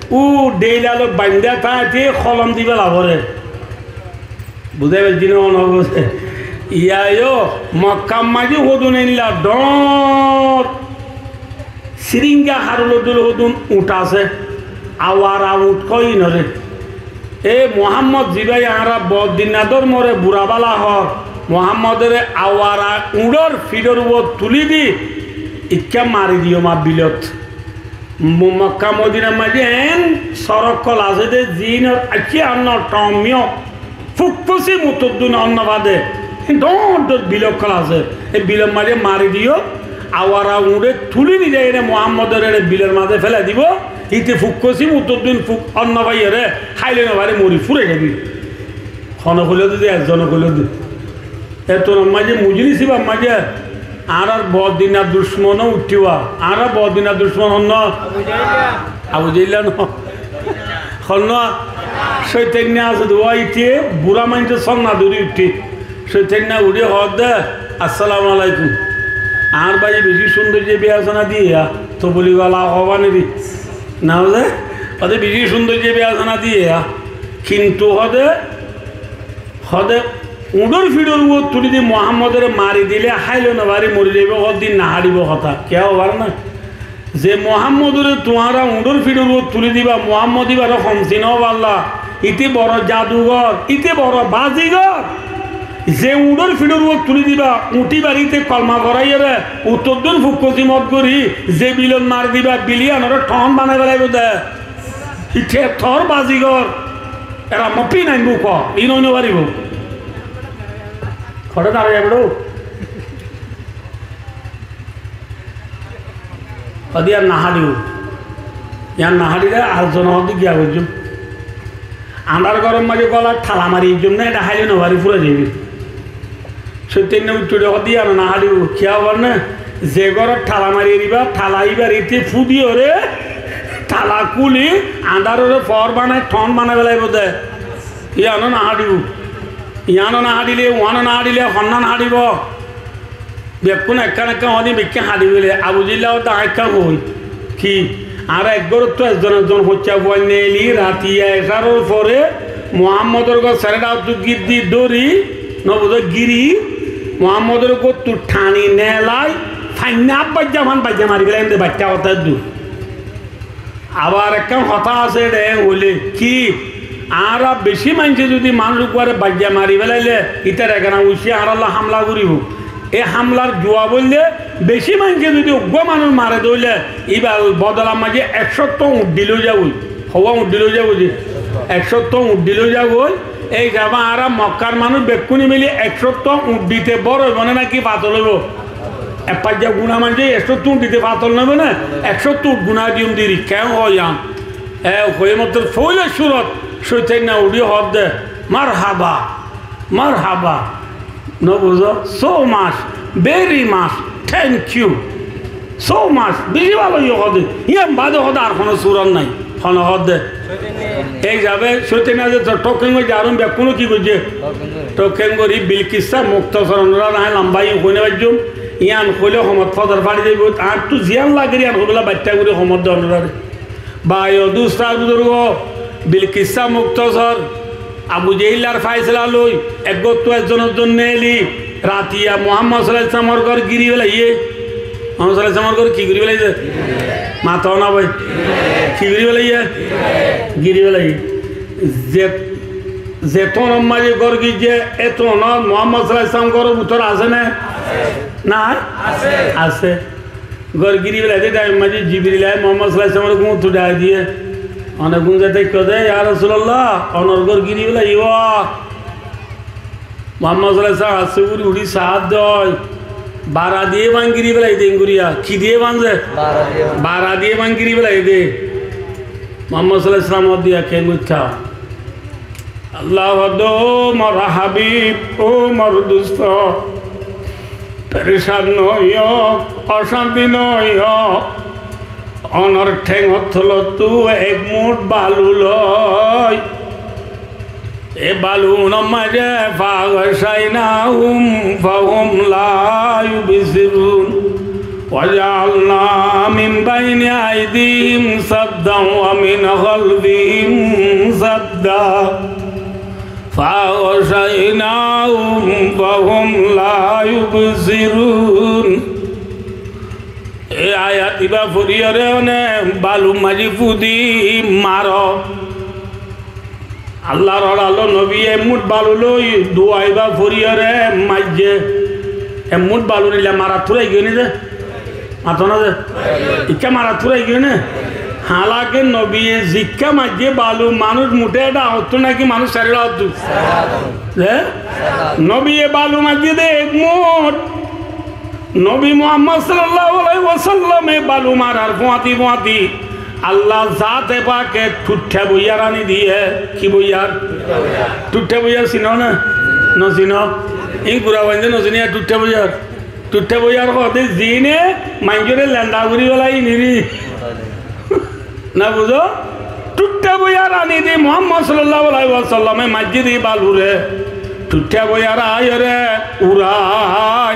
u dheila loi baindá táite holom di féla foré. Buzá faijjó né, no buzá? Iyá yó Mokkar maze hodún eilla dhoóñr siringa harulor dóilla hodún uñth asé, awara uñth hoó inoré. E Muhámmod zibáye añára boddinna dórmoré bura bála hoór, Muhámmodoré awara uñthor fiçor uore tulí di ikká mari diyó ma bilot. Mo-, Mokka Modinar maze eén sorok ókkol asé dé, ziínor aiccé annó thom yó, fukfosi mutoddún onnó fade, dhoóñr dhoóñr bil ókkol asé. E bilor maze mari diyó, awara uñçé tulí nizai ene Muhámmodoré bilor maze félai dibó, íte fukfosi mutoddún fuk onnó faiyoré háile no fari mori fúrai zaibói. Hone hoiló dé, ezzone hoiló dé. Ettór maze mujlis íbar maze añárar boddinna ducmon ó uiththíba. Añárar boddinna ducmon honnúa? Abu Jehil. Abu Jehil no. Honnúa? Cóitanna asé dé, uá íte burá maincór sónna dóri uiththé. Cóitanna uçí hoódde, "Assalamu alaikum. Añár báiye bicí cúndor ze biyasona diyé yá, toboli gala hoóba neri?" Na buzé? Hoódde bicí cúndor ze biyasona diyé yá. Kintu hoódde Hoódde, uñçór fiçór uore tulí di Muhámmodoré mari dilé háile no fari mori zaibói, hoódde na háçibóu hotá. Kiyá hoóbar na? Ze Muhámmodoré tuáñra uñçór fiçór uore tulí diba, Muhámmod íbaré hom sinó balla, íte boro jadugor, íte boro bazigor. Ze uñçór fiçór uore tulí diba, uñth íbar íte kolma foráiyoré, uttór dún fukkosi mot gorí, ze bilot mari diba, bil yíanoré thon banai felaibóu dé. Íte tor bazigor, era mopí nain buk, ín ói no faribóu. Hoçé darai ebedó. Hoódde yían no háçibóu. Yían no háçile ar zone hoódde giya goijjóm. Añár góror maze golat tala mari aijjóm né, ede háile no fari fúrai zaibói. Cóitanna uiththí uçí hoódde, "Yíano no háçibóu, kiyá hoóbar né? Ze górot tala mari eriba, tala íbar íte fúdiyoré, tala kúli, añdároré foór banai, thon banai felaibóu dé. Yíano no háçibóu. Yíano no háçile, uáno no háçile, honnúa no háçibóu?" Bekkún ekkán ekkán hoódde, bekkún háçi bóli. Abu Jehil hoódde, "Aññí ekkán hoói." Ki? Añára ek górottu ezzon ezzon hoiccá fuain neeli, ratiya ecaror fore Muhámmodor gór serédhattú gír di dóri, no buzó, gíri, Muhámmodor góttu thani neelai, fainná abbáijja fán baijja mari felaiyum dé, baiththá hotá eddur. Abar ekkán hotá asé dé, hoilé ki, añára bicí maincé zudi manúic uggúare baijja mari felailé, ítar egana uiccí añárálla hámla goríbou. E hámlar juab óilde, bicí maincé zudi uggúa manúic mare dé óile, íbar bodolar maze ek cótto uñthdi loi zagói. Houwá uñthdi loi zagói de? Ek cótto uñthdi loi zagói. Ei hísabe añára Mokkar manúic bekkúne mili ek cótto uñthdi te bór óibo né náki fatol óibo? Ek faijja guna maincé ek cótto uñthdi te fatol no óibo né? Ek cótto uñth guna diyum diri, keén hoó yián? E hoiyé mottor foóila cúrot cóitanna uçí hoódde, "Marhaba, marhaba." No buzó? So much, very much, thank you. So much, bicí bála hoiyó hoódde. Yían baade hoódde ar honó súrot nái. Hone hoódde? Ei hísabe cóitanna ze tor thokkén goijjé, aró bekkúne ki goijjé? Thokkén gorí Bilkissa Muktasor, onorá aññí lamba yí hoi no faijjum. Yían hoilé homot fodor fari zaibói. Añáttu ziyán lager yían hoibólla baiththá gorí homot de onoráre. Bái o dustó buzurgó, Bilkissa Muktasor, Abu Jehillar fáisela loi, ek góttu ezzon ezzon neeli, ratiya Muhámmod sallallahu alaihi wasallamor gór gíri felaiyé. Muhammad sallallahu alaihi wasallamor gór ki gorí félaiye? Mató na bái. Ki gorí félaiye? Gíri félaiye. Ze, ze tónor maze gór gíriye, e tónot Muhammad sallallahu alaihi wasallam góror bútore asé né? Nái? Asé. Gór gíri félaiye de thaimor maze Jibril aái Muhammad sallallahu alaihi wasallamore gúmottu dhai diye. One gúm zaite hoó de, "Ya Rasulullah, onor gór gíri félaiye." Muhammad sallallahu alaihi wasallam asé gori uçí saá de, bara diye báñgi félaiye de engoriya. Ki diye báñze? Bara diye báñgi. Bara diye báñgi félaiye de. Muhammad sallallahu alaihi wasallam diya ken goittá? Allah hoó de, "Ó mor Habib, ó mor dusto, perecan no óiyo, ocánti no óiyo. Onor théngor tolottú ek muth balu loi." E balu unor maze, "فأغشيناهم فهم لا يبصرون وجعلنا من بين أيديهم سدا ومن خلفهم سدا فأغشيناهم فهم لا يبصرون." E ayat ibá foriyóre one balur maze fúdi maro. Allar oralo nobiye ek muth balu loi dua ibá foriyóre maijje. Ek muth balu nile mara túrai giyói né de? Mató na de? Ikká mara túrai giyói né? Halake nobiye zikká maijje balu manúic muthé dháñr ottu náki manúic sarir ottu? De? Nobiye balu maijje de ek muth. Nobi Muhammad sallallahu alaihi wasallame balu marar fúañti fúañti Allah zaate pake thuththá boiyar ani diye. Ki boiyar? Thuththá boiyar sino né? No sino? Ín gura bainde no siniye thuththá boiyar. Thuththá boiyar hoó de zine maincóre lenda gori félai iniri. Na buzó? Thuththá boiyar ani di Muhammad sallallahu alaihi wasallame maijje de balure. Thuththá boiyar aiyóre urai.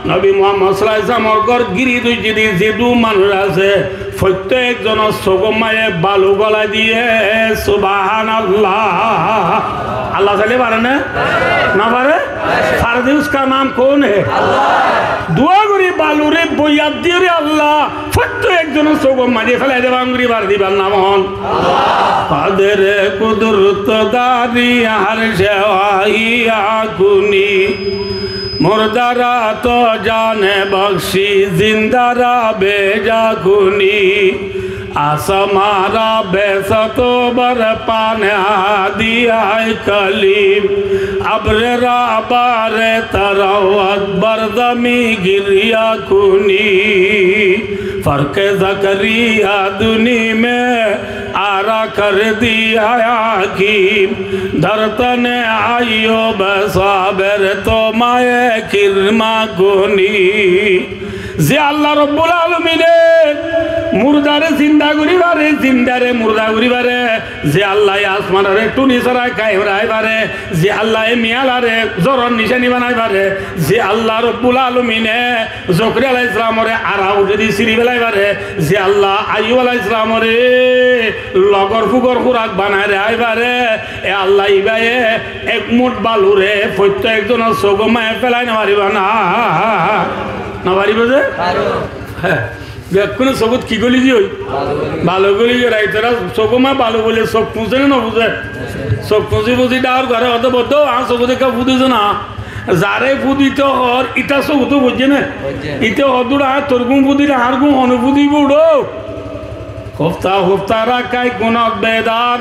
Nobi Muhammad sallallahu alaihi wasallamor gór gíri dóijje de zedún manúic asé, foittí ekzonor sógor maze balu golai diye. Subhanallah. Allah sailé fare né? No fare? Fare de, uska naam koun hai? Allah. Dua gori balure boiyar diyóre Allah foittí ekzonor sógor maze félai de, báñgi félai de, ibar nam hon? Allah. قدر قدرت داری عرش واہیا کنی، مردہ را تو جان بخشی، زندہ را بیجا کنی۔ آسماں را بست و بر پا نہادی ای کلیم، ابر را بار تراوت بر زمین گریہ کنی۔ فرق زکریا دونی میں آرا کر دیا حکیم، در تن ایوب صابر تو مایہ کرما کنی۔ Ze Allah Robbul Alomine murdare zinda gori fare, zindare murda gori fare, ze Allah ye asmanore tuni sára kaim rakí fare, ze Allah ye miyalare zoror nicani banai fare, ze Allah Robbul Alomine Zokariya alaihissalam ore ara uçé di siri félai fare, ze Allah Aiyub alaihissalam ore logor fugor furak banai rakí fare, e Allah ibaye ek muth balure foittí ekzonor sógor maze félai no faribo né? No faribo ze? Faribo. Hé. Bekkúnor sógot ki goli giyói? Balu. Balu goli giyói. Itará sógor maze balu bole sók fuñse né no fuñse? Sók fuñsi fuñsi dháñr goré, hoó de boddo, añár sógot ekká fúdise na. Zaré fúdito hoór, ítar sógot fúdise né? Fúdise. Íte hoó de, añí tor gún fúdile, añár gún hone fúdibo uçó? Hófta hófta rakái gúnot bedar,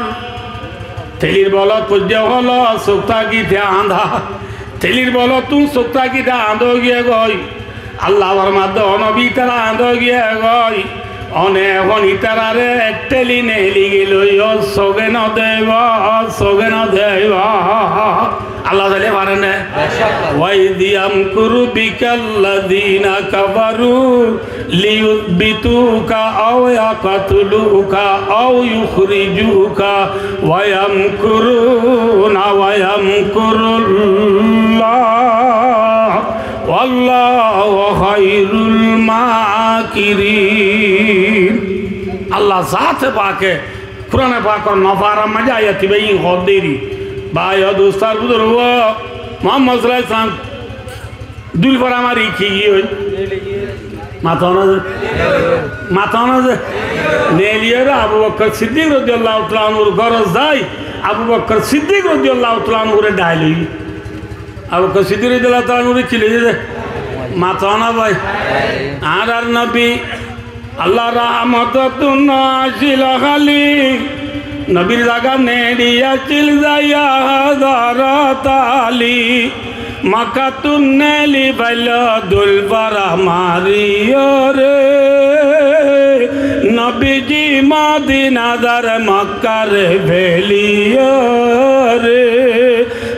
telir bolot foijjé holo, sók tákite andár. Telir bolottún sók tákite andár ói giyé goi. Allah formadde, ó nobi, ítará andár ói giyé goi. One ehón ítaráre teli neli gilói, ó sóge no deibo, ó sóge no deibo. Allah sailé fare né? وإذ يمكر بك الذين كفروا ليثبتوك أو يقتلوك أو يخرجوك ويمكرون ويمكر الله والله خير الماكرين. Allah zaate pake Kurane pakor nofarar maze ayat ibá ín hoó de eri. Bái o dustó ar buzurgó, Muhammad sallallahu alaihi wasallam dúil fora mari ki giyói? Mató na ze? Mató na ze? Neeliyóre Abu Bokkor Siddik rodiyallahu taala anhur górot zai, Abu Bokkor Siddik rodiyallahu taala anhure dhail ói. Abu Bokkor Siddik rodiyallahu taala anhure ki loi ze? Mató na bái? Añárar nobi Allar rahmotottún nacíl háli, nobir zaga neçi accíl zaiya Hazarot Ali. Makkattún neeli faillo dul fora mariyóre, nobiji Modina zar Makkar feliyóre.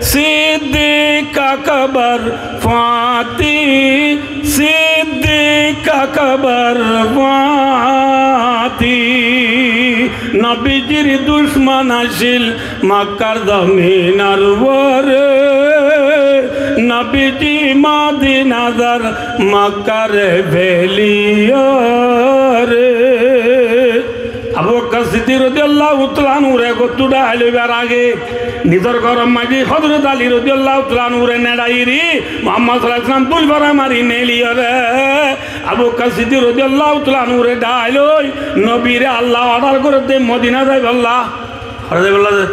Siddik Akbar fuáñti, Siddik Akbar fuáñti, nobijir ducmon accíl Makkar zominor uore, nobiji Modina zar Makkar feliyóre. Abu Bokkor Siddik rodiyallahu taala anhure gottú dhail óibar age nizor góror maze Hozrot Ali rodiyallahu taala anhure neçaiyóre Muhammad sallallahu alaihi wasallam dul fora mari neeliyóre Abu Bokkor Siddik rodiyallahu taala anhure dhail ói nobire Allah ordar gorer de Modina zaibolla. Hotá zaibolla ze?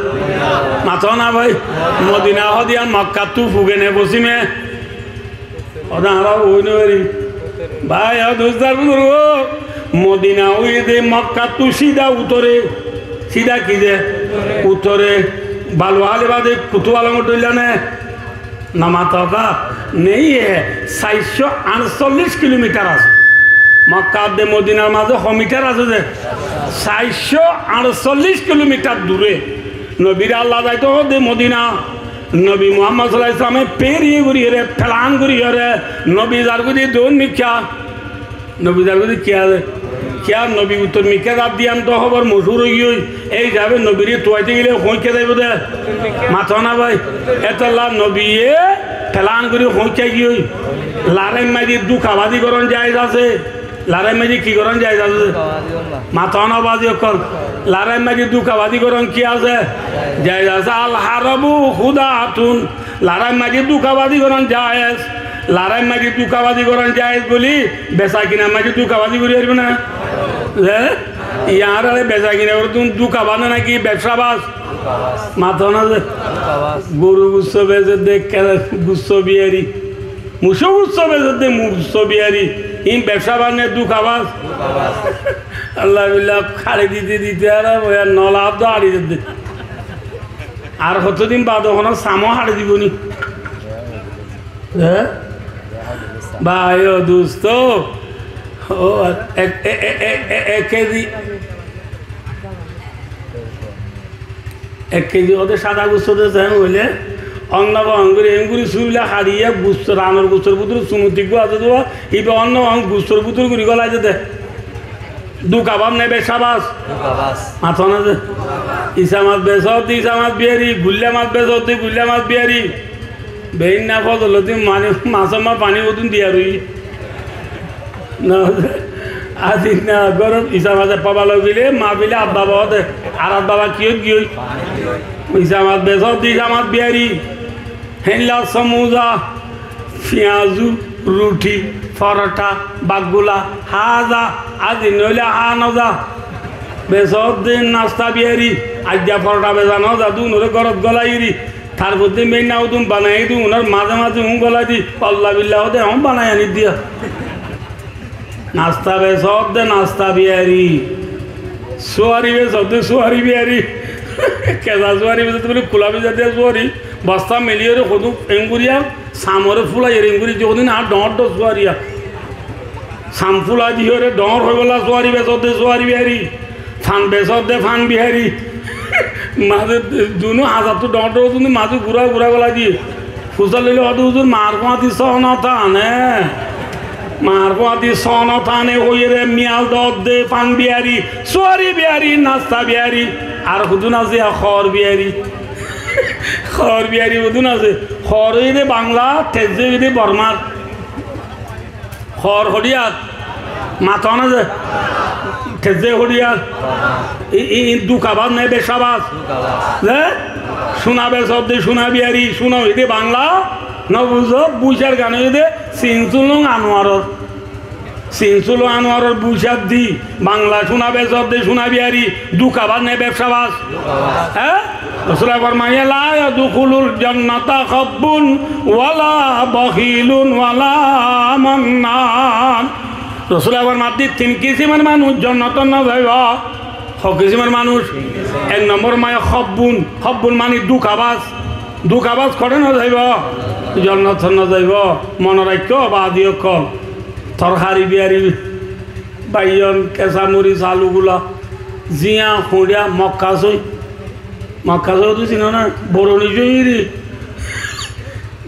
Mató na bái? Modina hoó de yián Makkattú fugene fosime. Hotá añára hoi no fari. Bái, ó dustó ar buzurgó, Modina óiye de Makkattú sida utore. Sida ki ze? Utore. Balu háli bade Kutub Alomor dhoilla ne? No mató za? Neiye, saircó añcóllic kilomitar asé. Makka de Modinar maze ho mitar asé ze? Saircó añcóllic kilomitar dure. Nobire Allah zaito hoó de Modina. Nobi Muhammad sallallahu alaihi wasallame feriye goríyore, felan goríyore, nobi zargói de doun mikká. Nobi zargói de kiyá ze? Kiyá nobi uttor mikká zar de yián to hóbor mochúr ói giyói. Ei hísabe nobire tuaite gele hoóñikká zaibo de? Mató na bái? Etolla nobiye felan gorí hoóñikká giyói. Lorair maze dukabazi gorón jaiz asé. Lorair maze ki gorón jaiz asé? Mató na bái ókkol? Lorair maze dukabazi gorón ki asé? Jaiz asé. Al harbu khudaatun. Lorair maze dukabazi gorón jaiz. Lorair maze dukabazi gorón jaiz buli besa kinar maze dukabazi gorí faribo na? Ze? Yián añára besa kina goróttun dukabaz na naki bebsabaz? Mató na ze? Goru gusso bese de gusso biyari. Mucó gusso bese de mucó biyari. Iín bebsabaz ne dukabaz? Allah billah, hári dite dite ar nola abdo hári dite. Ar hotodin bade hono samo hári dibo ni? Hé? Bái ó dustó, ó, ek, e, e, e, e, ek kezi, ek kezi óde sáda gusso de zehén óile, onno banguri, enguri suilla háriya gusso, ranor gussor bútore sumut eggúa asé de, íba onno bang gussor bútore gori golai de de. Dukabaz ne bebsabaz? Dukabaz. Mató na ze? Isa mas besó de isa mas biyari, guilla mas besó de guilla mas biyari. Beinna fozoloti mani masór ma faní udún diyar ói. No, azinna górot isa mas ebba bala ói gile, mafile abba baba de, ar abba baba kiyót giyói? Isa mas besó de isa mas biyari. Héilla somuza, fiyazu, ruthi, forotha, baggula, há za, azi noóile há no za. Besó de nasta biyari, aijja forotha besa no za, dúnore górot golaiyóre, tarfor din beinna udún banai di, unor maze maze un golai di, Allah billah óde ehón banai ani diya. Nasta besó de nasta biyari. Suwari besó de suwari biyari. Keza suwari besó de buli kula biza de suwari. Bosta meliyóre hodún enguriya, samore fulaiyóre enguri di hodún ar dhoóñr dhoóñr suwariya. Sam fulai diyóre dhoóñr óibolla suwari besó de suwari biyari. Fan besó de fan biyari. Maze dunú hazattú dhoóñr dhoóñr dunú maze gura gura golai diye. Fusár loile hoó de, "Huzur, maar fúañti só no tane. Maar fúañti só no tane," hoiyóre miyal dódde fan biyari, suwari biyari, nasta biyari, ar hodún asé, hoor biyari. Hoor biyari hodún asé. Hoor óiye de Bangla, tezze óiye de Bormar. Hoor hoçiyar? Mató na ze? Tezze hoçiyar? I, i, i dukabaz ne bebsabaz? Ze? Cúna besó de cúna biyari, cúna óiye de Bangla, no buzó, bucár gan óiye de Sin Sun Lung Anuaror. Sinsul Anuaror bucád di, Bangla cúna besódde, cúna biyari, dúkabaz né bebsabaz? Dúkabaz. Hé? Rosule formaiye, "La yadkhulul jannata khabbun wala bakhilun wala mannan." Rosule formaddé tin kisimor manúic jonnot no zaibo. Ho kisimor manúic? Ek nombor maze khabbun, khabbun mani dúkabaz. Dúkabaz hoçé no zaibo? Jonnot no zaibo. Mone raikko, bazi ókkol. Torkari biyari, baiyon, kesa moris, alu gula, ziya, huñça, mokka soi. Mokka soi to sino na? Boroni soi ri.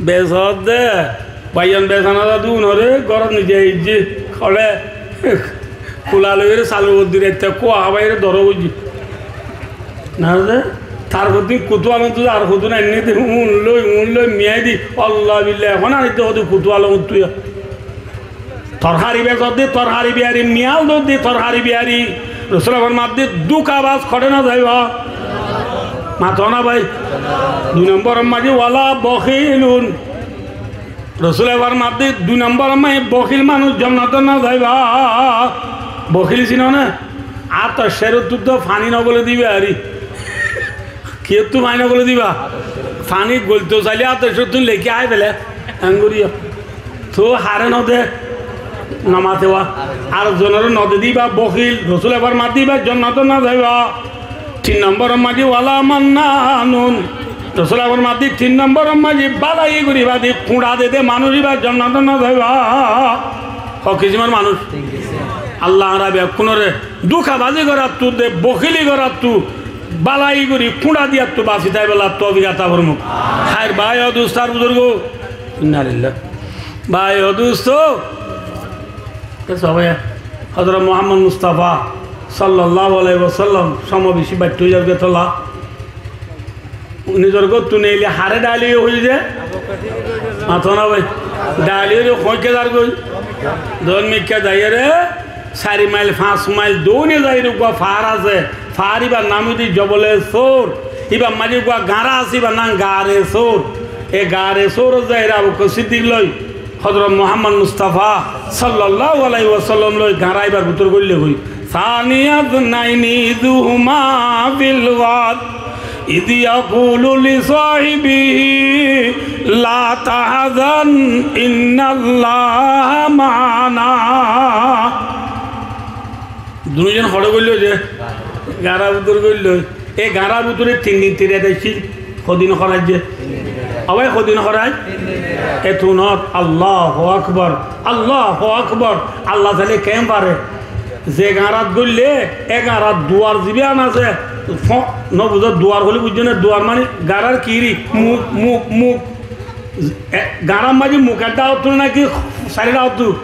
Besódde, baiyon besana za dun ore, górot nizai aijje, hoçé, kula loi ore, salor uore dui raitta kua hábai ore dóro goijje. Na ze, tar hoddin kutu alon tu, ar hoddin ainne de, un loi, un loi, miyai di, Allah billah, ehón aní de hoddin kutu alon tu ya. Torkari besódde, torkari biyari, miyal dódde, torkari biyari. Rosule formaddé dúkabaz hoçé no zaibo? Mato na bái. Dui nombor maze wala bakhilun. Rosule formaddé dui nombor maze bokhil manúic jonnot no zaibo. Bokhil sino na? Atos cér ottu to faní no gole diba ari. Kiyóttu faní no gole diba? Faní golto saile atos cér ottu leki hái fele. Engoriya. To hare no de, no mate wa. Ar zonore no de diba bokhil, Rosule formaddé iba jonnot no zaibo. Tin nombor maze wala mannanun. Rosule formaddé tin nombor maze balai gori bade kuñça de de manúic iba jonnot no zaibo. Ho kisimor manúic? Allah añára bekkúnore dúkabazi gorattu de, bokhili gorattu, balai gori kuñça diyattu basi táibolla toufik ata formuk. Háir bái o dustó ar buzurgo. Inna lillah. Bái o dustó. E sobe Hozrot Muhammod Mustafa sallallahu alaihi wasallam somo beci baitto ói zarge tola. Nizor góttu neile hare dháli hoi de? Mato na bái. Dháli hoi de hoikka zargoi. Don mikka zaiyore sari mail, fañs mail doune zaiyore uggwá far asé. Far ibar nam óilde Jobole Sór. Ibar maze uggwá gañra asé, ibar nam Gare Sór. E Gare Sór zaiyore Abu Bakr Siddik loi Hozrot Muhammod Mustafa sallallahu alaihi wasallam loi gañra ibar bútore goille goi. ثاني اثنين إذ هما في الغار إذ يقول لصاحبه لا تحزن إن الله معنا. Dunuzon hoçé goillo de? Gañra bútore goillo. E gañra bútore tin din tin rait aiccíl. Hodin horaijje? Abai hodin horai? E tunot Allahu Akbar, Allahu Akbar. Allah saile ken fare? Ze gañrat goille, e gañrat duar zibe an asé. Fo-, no buzo, duar hoile buzzo né? Duar mani gañrar kiri? Muk, muk, muk. E, gañrar maze muk edda ottu naki sairda ottu?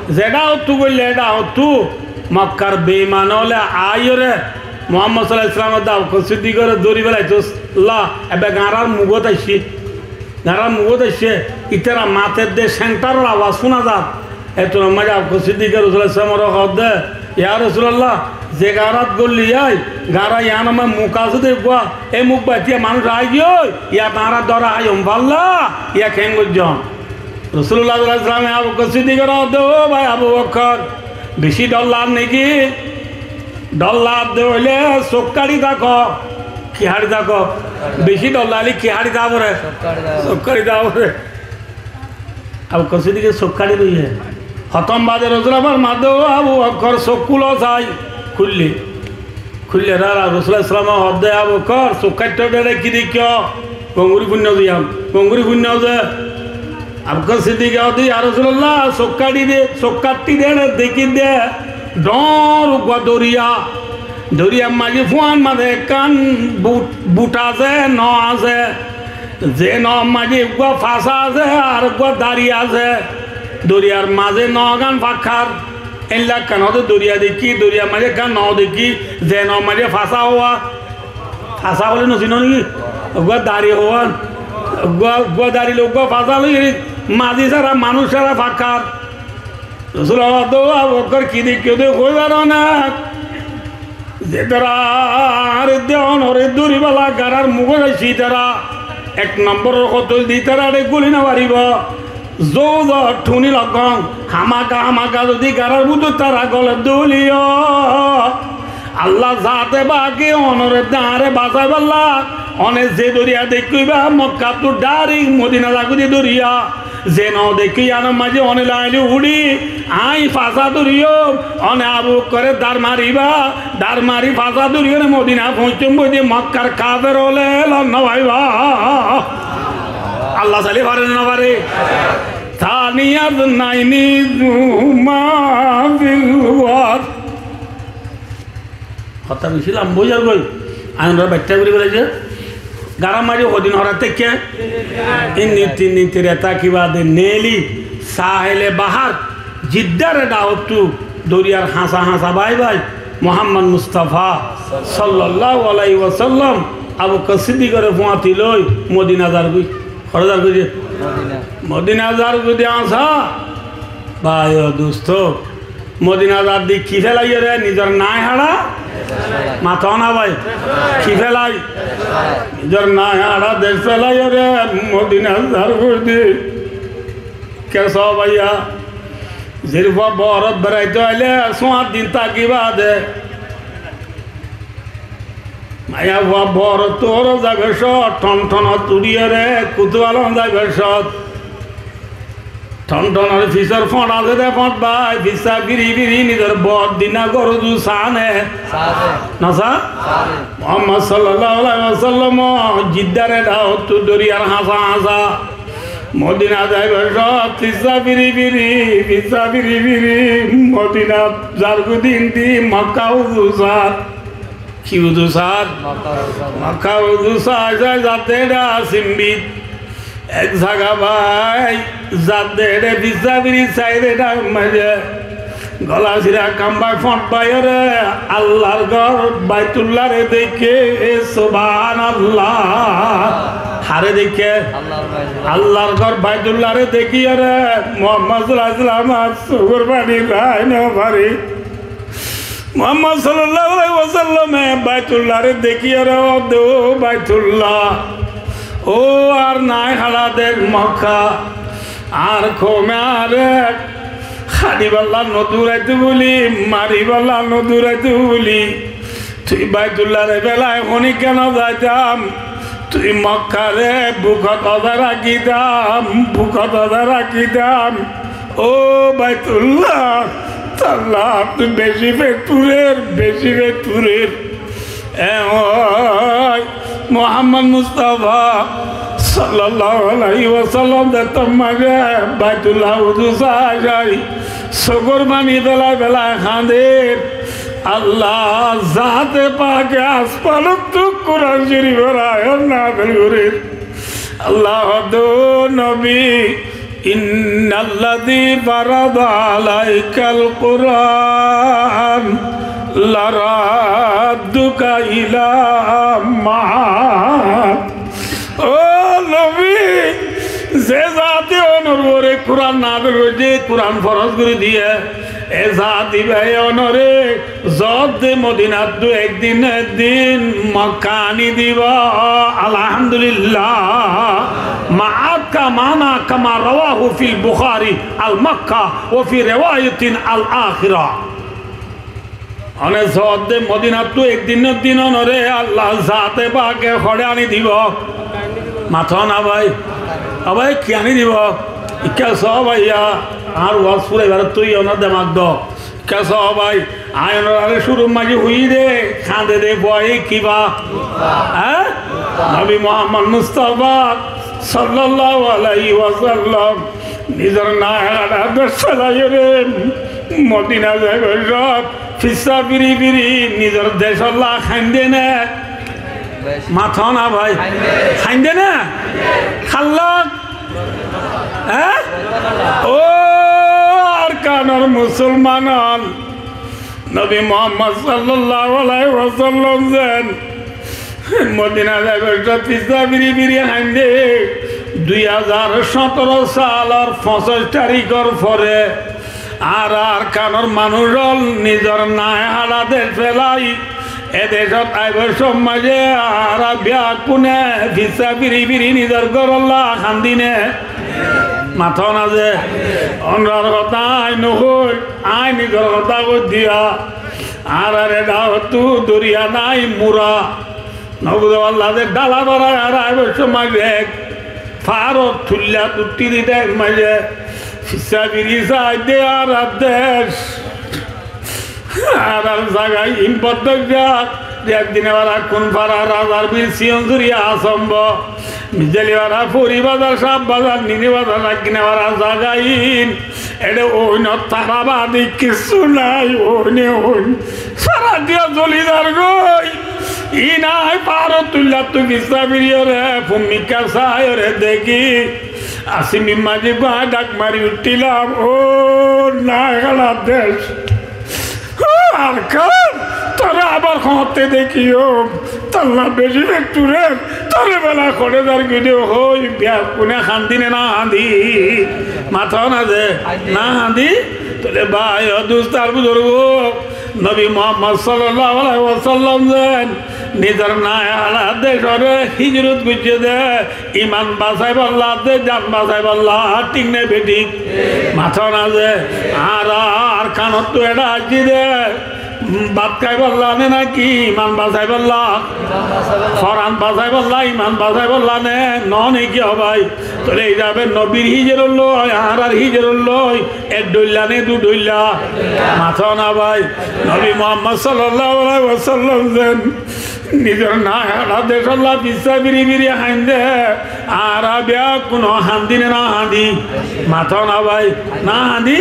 Zedda ottu goille edda ottu. Mokkar beiman ókkole aiyore Muhammod sallallahu alaihi wasallam edde Abu Bakr Siddik ore dóri felaito. La, ebe gañrar mugot aicce. Gañrar mugot aicce. Itara mater de sentaror awaz fúna zar. Etun maze Abu Siddik e Rosulullah sallallahu alaihi wasallam ore hoódde, "Ya Rosulullah, ze gañrat goilli yai, gañra yián ot muk asé de uggwá, e muk baitiya manúic aigiyói, yat añára dóra háiyum falla, ya ken goijjum?" Rosulullah sallallahu alaihi wasallam e Abu Bakr Siddik ore hoódde, "Ó bái Abu Bakr, beci dhor lar niki?" Dhor lar de óile suk kaçi táko. Ki haçi táko? Beci dhor laile ki haçi táka fore? Suk kaçi táka fore. Abu Bakr Siddikke suk kaçi loiye. Hotom bade Rosulullah formadde, "Ó Abu Bakr, suk kúlo sai." Kúille. Kúille rara Rosulullah sallallahu alaihi wasallam hoódde, "Abu Bakr, suk kaçito de ki deikko?" Gongori fuinno ziyam, gongori fuinno ze. Abu Bakr Siddikke hoódde, "Ya Rosulullah, suk kaçi de, suk kaçi de, dekí de, dhoóñr uggwá doriya. Doriyar maze fúañr maze ekkán but, but asé, no asé. Ze noór maze uggwá fasa asé, ar uggwá dari asé. Doriyar maze noógan fakkar." Éilla ekkán hoódde doriya dekí, doriyar maze ekkán no dekí, ze noór maze fasa hoó. Fasa hoile no sino niki? Uggwá dari hoó, uggwá, uggwá dari loi uggwá fasa loi, mazi sára, manúic sára fakkar. Rosulullah hoódde, "Ó Abu Bakr, ki deikko de hoi faro né?" Ze tará ar de onore dóri fela gañrar mugot aicce, tará ek nombor or hotóil de, tará ar guli no faribo. Zóuzor thuni lokkón, hámaka hámaka zodi garár bútore tará gole dóliyo, Allah zaate pake onore dañre basaibálla, one ze doriya deikkó íba Mokkattú dhairik Modina zagói de doriya, ze no deikkó yíanor maze one laili uçí, aññí fasa doriyum, one Abu Bokkore dhar maribá, dhar mari fasa doriyum, one Modina foóñsum goi de Mokkar kafer ókkole lon no faiba. Allah sailé fare né no fare? Thaniyathnayni iz huma fil ghar. Hotá beci lamba ói zargói. Añí onóre baiththá gorí félaiyi. Garár maze hodin horat táikke? Tin din, tin din, tin reta ki bade neli sahele bahar, Jiddar e dhawottú doriyar hañsa hañsa bái bái Muhammad Mustafa sallallahu alaihi wasallam Abu Bokkor Siddikore fúañti loi Modina zargói. Hotá zargói de? Modina. Modina zargói de añsa. Bái o dusto, Modina zar de ki félaiyoré? Nizor nai haçá? Mató na bái. Ki félai? Nizor nai haçá dec félaiyoré Modina zargói de. Kessú báiya, zerfua boórot beraito aile suáñt din táki bade maiyafua boórottú óro zaibar cót, thonthonot uçíyoré Kutualon zaibar cót, thonthonor fisór fóñt asé dé fóñt bái, fissá firi firi nizor boór dina gór uzu saá né? Saá dé. Nosá? Saá dé. Muhammad sallallahu alaihi wasallam Jiddar e dhawottú doriyar hañsa hañsa Modina zaibar cót, fissá firi firi, fissá firi firi Modina zargói din di Mokka uzu saá. Ki uzu saá? Mokka uzu saá. Mokka uzu saá, saá, saá, zatte dha simbit. Ek zaga bái, zatte dha fissá firi saá de dha maze. Gola sira kam bái fóñt báiyoré, Allar gór Baitulláre deikké, subhanallah. Háre deikké? Allar gór Baitulláre deikké. Allar gór Baitulláre deikkiyoré, Muhammad sallallahu alaihi wasallam ar sukor fani rai no fare. Muhammad sallallahu alaihi wasallame Baitulláre deikkiyoré hoó de, "Ó Baitulla, ó añár nai haçá dec Mokka, añár koume añáre háñdibálla no duraito buli, maribálla no duraito buli, tui Baitulláre félai honikká no zaitam, tui Mokkare bukot oza rakítam, bukot oza rakítam." Ó Baitulla, tallá tui beci fet furer, beci fet furer. E ói, Muhammad Mustafa sallallahu alaihi wasallam de tommaze Baitullah uzu saá sai, sukor fani félai félai hañder. Allah zaate pake asmanottú Kuran Corifor ayat nazil gorer. Allah hoó de, "Ó nobi, innalladhi farada alaikal Quran laradduka ila Maad." Ó nobi, ze zaate onor uore Kuran nazil goijje, Kuran foroz gorí diye, e zaat íbaye onore Zoódde Modinattú ek din ek din Mokka aní dibo. Alhamdulillah. Maad ka mana kama rawahu fil Bukhari, al Makka, wa fi riwayatin al akhira. Mane zoódde Modinattú ek din ek din onore Allah zaate pake hoçé aní dibo? Mató na bái. Ó bái, ki aní dibo? Ikká soó báiya, añár waz furaibar tui onor demak do. Kessú bái, añí onoráre cúrur maze hoiyí dé, kañde dé fuaye kibá? Há? Nobi Muhammad Mustafa sallallahu alaihi wasallam nizor nai haçá dec félaiyoré Modina zaibar cót fissá firi firi nizor decólla kainde né? Mató na bái. Kainde né? Hálla? Há? Ó Arkanor musolman ól, Nobi Muhammad sallallahu alaihi wasallam zen Modina zaibar cót fissá firi firi kainde, dui házar sóñtoro salor foñsíc tarikor fore, añára Arkanor manúc ól nizor nai haçá dec félai e decót aibar somot maze añára beggúne fissá firi firi nizor górlla kandí né? Matón asé, ónorar hotá aññí nohóir, aññí nizor hotá hoóir diya. Añárar e dhawottú doriya nái mura. Nobuzó Allah de dhála bára añára aibár somot ek faáror tuilla duttí di dek maze fissá firi saidde añárar dec. Añárar zaga iín boddóijja, Diyar Dine Bara, Kun Fara, Razar Bir, Siyon Suriya, Asombo, Mijali Bara, Fori Bazar, Saf Bazar, Nini Bazar, Raggine Bara, zaga iín. Eçe oinot tara bade kissú nái, oine oin. Sára diya zoli zargói. Iín aññí faáror tuillattú fissá firiyóre, fummikká saiyóre dekí. Así mimmaji gúa dhak mari uiththílam, ó Nayahara dec. Ó Arkan, toré abar hoóñtte dekíyum, tolla beci bekture, toré bela hoçé zargói de hoói, beggúne hañdí né no hañdí? Matón asé, no hañdí? Tóile bái o dustó ar buzurgó, Nobi Muhammad sallallahu alaihi wasallam zen nizor Nayahara decoré hijrot goijjé de, iman basaibálla de, jan basaibálla, thík né bethík? Matón asé, añára Arkanottú eçé aiccí de, bát háibálla né náki iman basaibálla? Foran basaibálla, iman basaibálla né? Noó né ki ó bái? Tóile hísabe nobir hijrot loi, añárar hijrot loi, ek dhoilla né du dhoilla? Matón ó bái. Nobi Muhammad sallallahu alaihi wasallam zen nizor Nayahara decolla fissá firi firi hañdé, añára beggúne hañdí né no hañdí? Matón ó bái, no hañdí?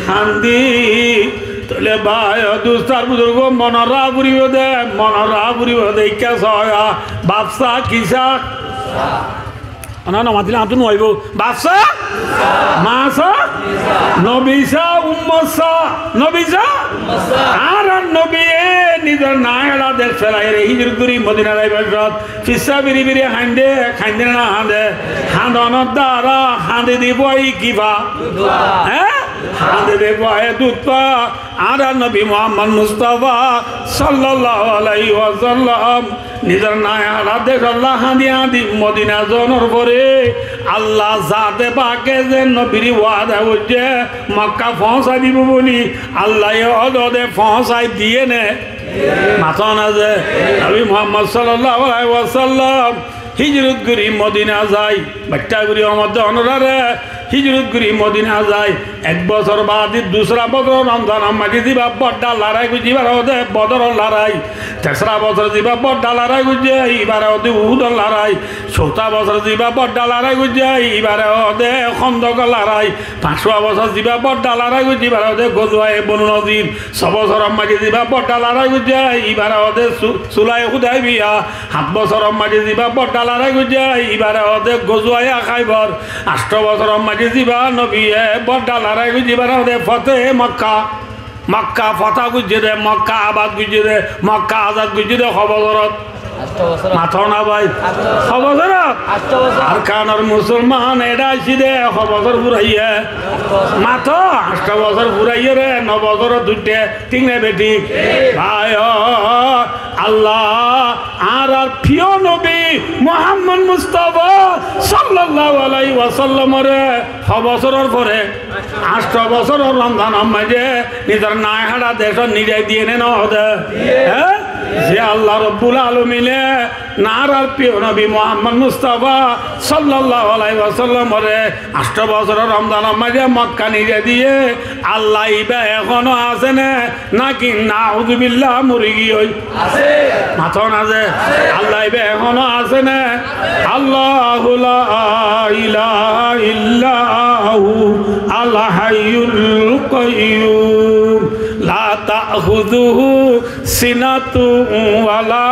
Hañdí. Tóile bái o dustó ar buzurgó, monot raká foribó de, monot raká foribó de, ikká sóya, bafsá kissá? Onára no matile añáttu no aibó. Bafsá? Masá? Nobisá? Ummosá? Nobisá? Añárar nobiye nizor Nayahara dec felaiyóre hijrot gorí Modinat aibár sómot fissá firi firi hañdé, hañdé né no hañdé? Hañdonor duara, hañdé de fúaye ki fa? Hé? Hañdé de fúaye dud fa. Añárar nobi Muhammad Mustafa sallallahu alaihi wasallam nizor Nayahara decolla hañdí hañdí Modina zonor fore Allah zate pake ze nobire wada goijjé Mokka foóñsai dibo buli, Allaye ódode foóñsai diyé né? Matón asé. Nobi Muhammad sallallahu alaihi wasallam hijrot gorí Modina zai. Baiththá gorí omodde onoráre hijrot gorí Modina zai. Ek bosór baade dusra bosór Romzanor maze ziba bodda larái goijjé, ibáre hoó de Bodoror larái. Tesra bosór ziba bodda larái goijjé, ibáre hoó de Uhudor larái. Souta bosór ziba bodda larái goijjé, ibáre hoó de Hóndokor larái. Fañswa bosór ziba bodda larái goijjé, ibáre hoó de Gozuwaye Bonu Nozir. Só bosóror maze ziba bodda larái goijjé, ibáre hoó de Su-, Sulhaye Hudaybiya. Háñt bosóror maze ziba bodda larái goijjé, ibáre hoó de Gozuwaye Háibor. Añctho bosóror maze ziba nobiye bodda larái goijjé, ibáre hoó de Fote Mokka. Mokka fota goijjé de, Mokka abad goijjé de, Mokka azad goijjé de, ho bosórot? Añctho bosórot. Matón ó bái. Añctho bosórot. Ho bosórot? Añctho bosórot. Arkanor musolman eçé aiccí de, ho bosór furaiyé? Añctho bosórot. Mató, añctho bosór furaiyé re, no bosórot uiththé. Thík né bethík? Bái o, Allah, añárar fríyo nobi Muhammad Mustafa sallallahu alaihi wasallamore ho bosóror fore, añctho bosóror Romzanor maze nizor Nayahara decót nizai diyé né no de? Hé? Ze Allah Robbul Alamine añárar fríyo nobi Muhammad Mustafa sallallahu alaihi wasallamore añctho bosóror Romzanor maze Mokka nizai diyé, Allah ibá ehóno asé né? Náki nauzubillah mori giyói? Asé. Matón asé? Asé. Allah ibá ehóno asé né? Allahu la ilaha illa hu al hayyul qayyum la ta'khuzuhu sinatun wa la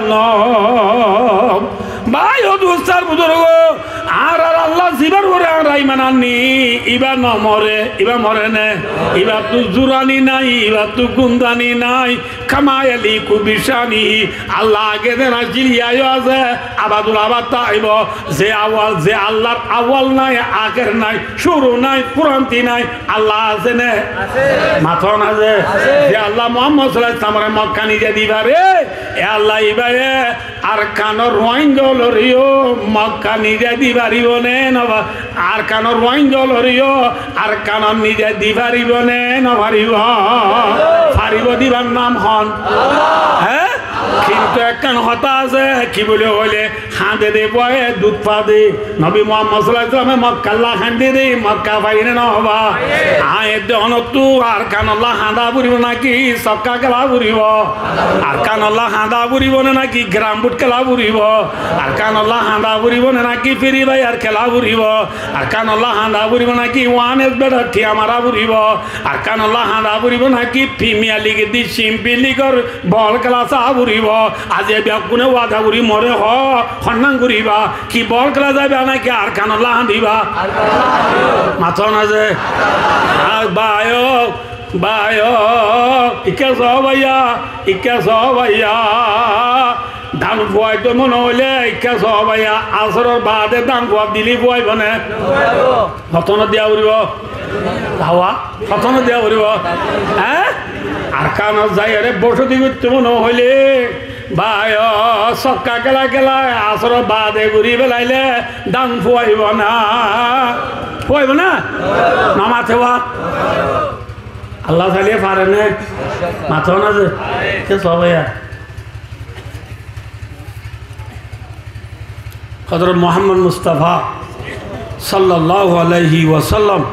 nawm. Bái o dustó ar buzurgó, añárar Allah zibár uore añára iman anní, ibá no more, ibá more né? Ibáttu zurani nái, ibáttu gundani nái. Kama yaliku bi shanihi, Allah age zen accíl, iyá yó asé, abadul abad táibo. Ze awal, ze Allahr awal nái, ahér nái, cúru nái, fúranti nái, Allah asé né? Asé. Matón asé? Asé. Ze Allah Allah Muhammad sallallahu alaihi wasallamore Mokka nize di fare, e Allah, ibáye Arkanor Ruáingga óloreyó Mokka nize di faribó né no fa-, Arkanor Ruáingga óloreyó Arkanor nize di faribó né no faribó? Faribó, dibar nam hon? Hé? Kintu ekkán hotá asé, ki buli hoilé, hañde de bóye dud fa de. Nobi Muhammad sallallahu alaihi wasallame Mokkalla hañde de, Mokka faiye né no fa? Añí edde onottú Arkanolla hañda foribó náki sokka kéla foribó? Arkanolla hañda foribó né náki carom board kéla foribó? Arkanolla hañda foribó né náki Free Fire kéla foribó? Arkanolla hañda foribó náki One X Bet or thiañ mara foribó? Arkanolla hañda foribó náki Premier League edde Champion League or bol kéla sa foribó? Aijja beggúne wada gorí more hoó, honnán goríba? Ki bol kéla zaiba náki Arkanolla hañdiba? Mató na ze? Ar báiyo, báiyo, ikká só báiya, ikká só báiya. Dán fuaito mone hoilé ikká só báiya, asóror baade dán fua dilé fuaibo né? Hotó no diya foribó? Hawa? Hotó no diya foribó? Hé? Arkanot zaiyóre bosóti goittó mone hoilé, báiyo, sokka kéla kéla asóror baade gorí felailé dán fuaibo ná? Fuaibo ná? No mate wa? Allah sailé fare né? Mató na ze? Ikká só báiya. Hozrot Muhammad Mustafa sallallahu alaihi wasallam,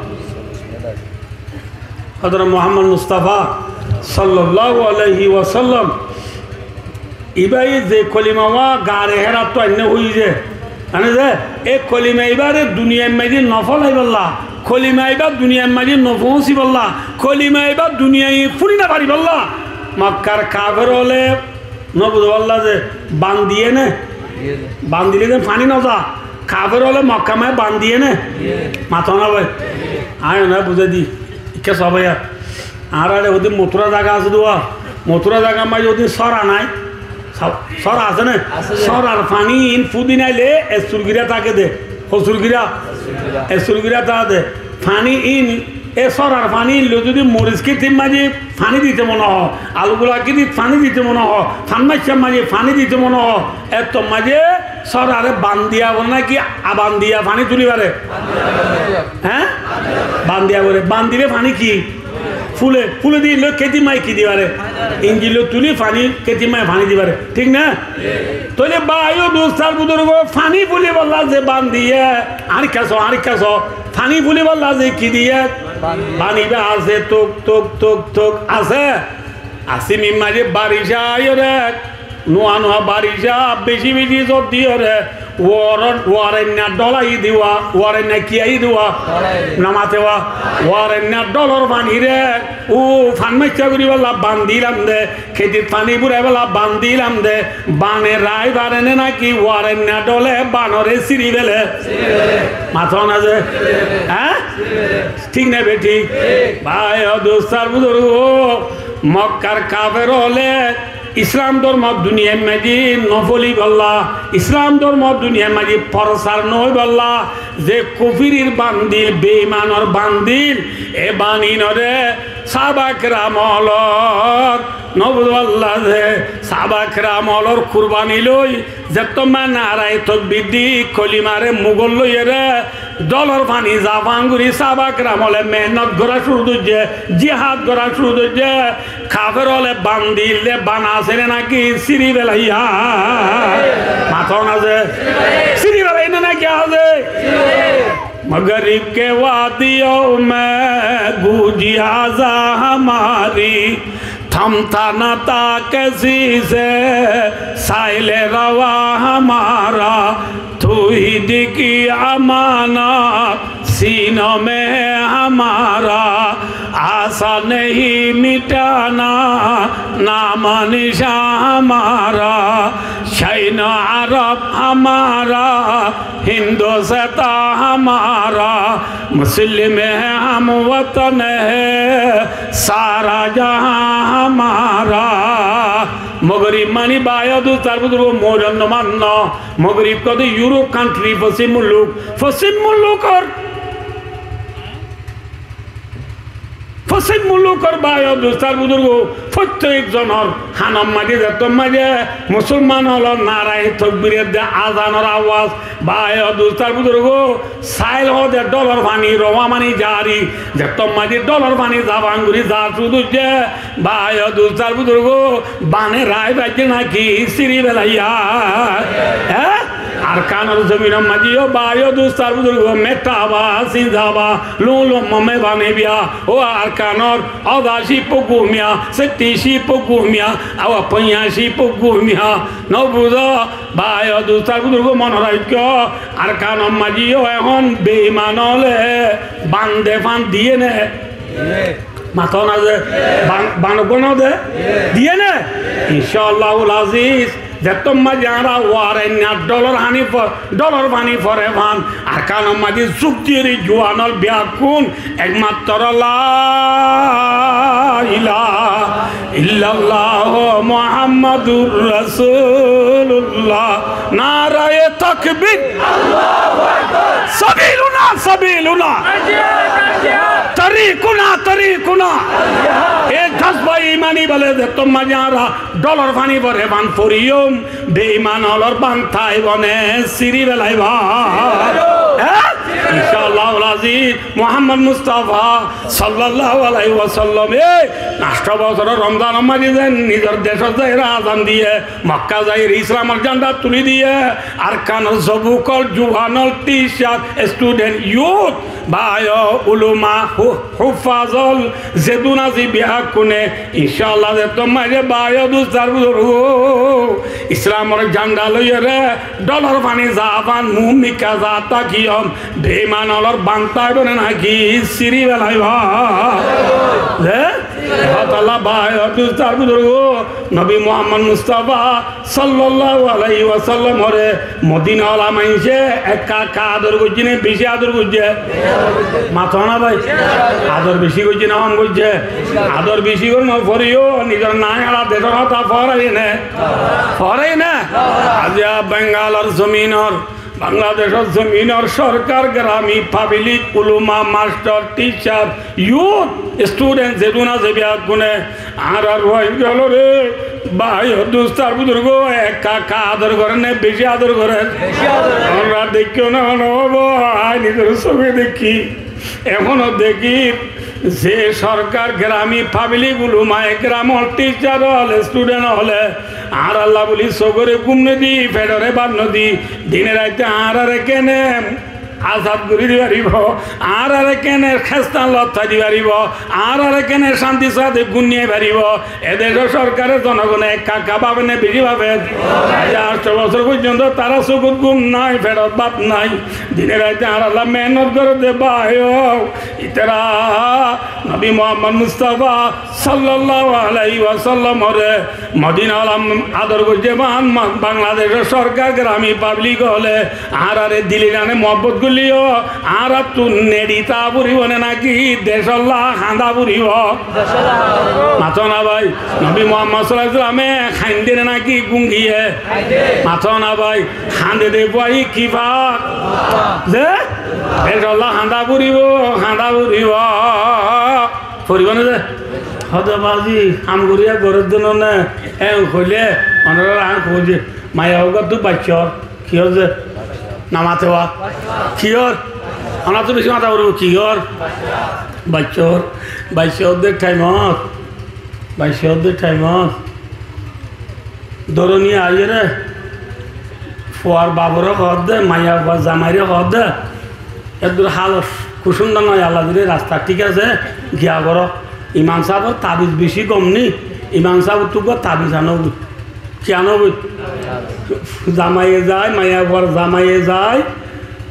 Hozrot Muhammad Mustafa sallallahu alaihi wasallam, ibáye ze kolima wa Gare Hérattú ainné hoiyé ze, zane ze, e kolima ibáre duniyair maze no folaibólla, kolima ibá duniyair maze no foóñsibólla, kolima ibá duniyai fúni no faribólla, Mokkar kafer óle no buzó bálla ze, bandiyé né? Bandilé ze faní no za. Kafer óle Mokka maze bandiyé né? Mató na bái? Añí ónaré buzái di. Ikká só báiya. Añárar áre ódin motura zaga asé de wa. Motura zagar maze ódin sóra nái. Só-, sóra asé né? Sórar faní in fúdi nailé esur gíra táke de. Hosur gíra? Esur gíra táke de. Faní in, e sórar faní in loi zodi moris kétir maze faní dito mone hoó, alu gula kétit faní dito mone hoó, fan maiccár maze faní dito mone hoó, ettór maze sórare bandiya bole náki abandiya faní tuli fare? Hé? Bandiya bole. Bandile faní ki? Fule, fule di loi kétir maze ki di fare? Injin loi tuli faní, kétir maze faní di fare. Thík na? Tóile bái o dustó ar buzurgó, faní fulibólla ze bandiyé, añára ikká só, añára ikká só, faní fulibólla ze ki diyé? Bandi. Bani ibá asé, tuk, tuk, tuk, tuk asé. Asimir maze baric aiyóre, nuwa nuwa baric, beci beci zor diyóre, uoron, uorainna dhól aiyé de wa, uorainna ki aiyé de wa? Dhól aiyé de. No mate wa? Uorainna dhólor fanire, u fan maiccá goríbolla bandilam de, kétit faní buraibólla bandilam de, bane rái fare né náki uorainna dhóle banore siri fele? Siri fele. Mató na ze? Siri fele. Hé? Siri fele. Thík né bethík? Thík. Bái o dustó ar buzurgó, Mokkar kafer óle Islam dórmo duniyair maze no folibólla, Islam dórmo duniyair maze forsar no óibolla, ze kufurir bandil, beimanor bandil, e baninore sáhaba keram ólor, no buzó bálla ze, sáhaba keram ólor kurbani loi, zettót maze naraye tokbir di, kolimare mukót loiyóre, dhólor faní zafan gorí sáhaba keram óle mehénnot gorá cúru goijjé, jihad gorá cúru goijjé, kafer óle bandile bana asé né náki siri felaiyé? Mató na ze? Siri felaiyé né náki asé? مغرب کے وادیوں میں گونجی اذاں ہماری، تھمتا نہ تھا کسی سے سیل رواں ہمارا، توحید کی امانت سینوں میں ہے ہمارا، آساں نہیں مٹانا نام و نشاں ہمارا، شینا عرب ہمارا، ہندوستاں ہمارا، مسلم ہے، ہم وطن ہے، سارا جہاں ہمارا۔ Mogorib mani bái o dustó ar buzurgó, moóranno manno, Mogorib hoó de Europe country, fossim mulluk, fossim mullukor Musolman mulukor bái o dustó ar buzurgó, fottek zonor hanor maze zettót maze musolman ólor naraye tokbir edde azanor awaz, bái o dustó ar buzurgó, sail hoó de dholor faní, rowá faní jari, zettót maze dholor faní zaban gorí za cúru óiye, bái o dustó ar buzurgó, bane rai faijje náki siri felaiyé? Hé? Arkanor zominor maze yó bái o dustó ar buzurgó, mettha ba, sinza ba, lum lum mome bane biya, ó Arkanor oda cíp gumiya, setti cíp gumiya, awa poiya cíp gumiya, no buzó? Bái o dustó ar buzurgó, mone raikó, Arkanor maze yó ehón beiman óle bande fan diye né? Mató na ze, ban, ban uggwá no de? Diye né? Incáallahul aziz, zettót maze añára war enna dholor faní fo-, dholor faní fore fan, Arkanor maze zuk diyóre juwan ól beggún ekmatro la ilaha illallah Muhammadur Rasulullah. Naraye takbir. Allahu Akbar. Sabiluna, sabiluna. Tarikuna, tarikuna. E jazba imani bale zettót maze añára dholor faní fore fan foriyum, beiman ólor ban táibo né, siri felaibo? Hé? Incáallahul aziz, Muhammad Mustafa sallallahu alaihi wasallam e añctho bosór Romzanor maze ze nizor decót zaiyóre azan diye, Mokka zaiyóre Islamor zanda tuli diye, Arkanor zobuk ól, juwan ól, thicar, student, youth, bái o ulama, hu-, huffaz ól, zedún así beggúne, incáallah, zettót maze bái o dustó ar buzurgó, Islamor zanda loiyóre dholor faní za fan, muúmikká za tákiyum, beiman ólor ban táibo né náki siri felaibo? Ze hotá lla bái o dustó ar buzurgó, Nobi Muhammad Mustafa sallallahu alaihi wasallamore Modina ola maincé ekka ekka ador goijjé né beci ador goijjé? Mató na bái. Ador beci goijjé né hom goijjé? Ador beci gorí no foriyó, nizor nai añára decór hotá forai né? Forai né? Aijja Bengalor zominor, Bangladecor zominor sorkar, gerami, pablik, ulama, mastor, thicar, youth, student zedún asé beggúne añárar Rohingya ólore bái o dustó ar buzurgó ekka ekka ador gorer né beci ador gorer? Beci ador. Añára dekkí no, no óibo, añí nizor sóke dekkí. Ehóno dekkí ze sorkar, gerami, pablik, ulamaye keram ól, thicar ól, student óle añáralla buli sókore gúm no di, feçore bát no di, dine raite añárare kene azad gorí di faribó, añárare kene kessán lottá di faribó, añárare kene cánti sáde gúm no di faribó. E decór sorkare, zonogone ekka ekka babe né beci babe? Aijja añctho bosór foijjonto tará sókot gúm nai, feçot bát nai, dine raite añáralla mehénnot gorer de bái o. Ítara Nobi Muhammad Mustafa sallallahu alaihi wasallamore Modina ola ador goijjé bái, Bangladecor sorkar, gerami, pablik óle añárare dile jane muhabbot goillé yó, añárattú neçi táa foribó né náki decólla hañda foribó? Mató na bái. Nobi Muhammad sallallahu alaihi wasallame hañde né náki gúm giyé? Mató na bái. Hañde de bái, ki fak? Ze decólla hañda foribó, hañda foribó. Foribó né ze? Hode bazi, ham gorí ar gorer de no né? En hoilé, onorare añí hoi de, maiyafuar gáttu baiccór. Kiyór ze? No mate wa. Kiyór? Onorattú beci mata foribó, kiyór? Baiccór. Baiccór de thaimot, baiccór de thaimot dóro niya aiyóre fuar bafore hoódde, maiyafuar zamaire hoódde, eddur hálot kucúndor no, Allah dile rasta thík asé, giya goró. Imam sábor tabis beci gom ni, imam sábottú uggwá tabis anó goi. Ki anó goi? Zamaiye zai, maiyafuar zamaiye zai,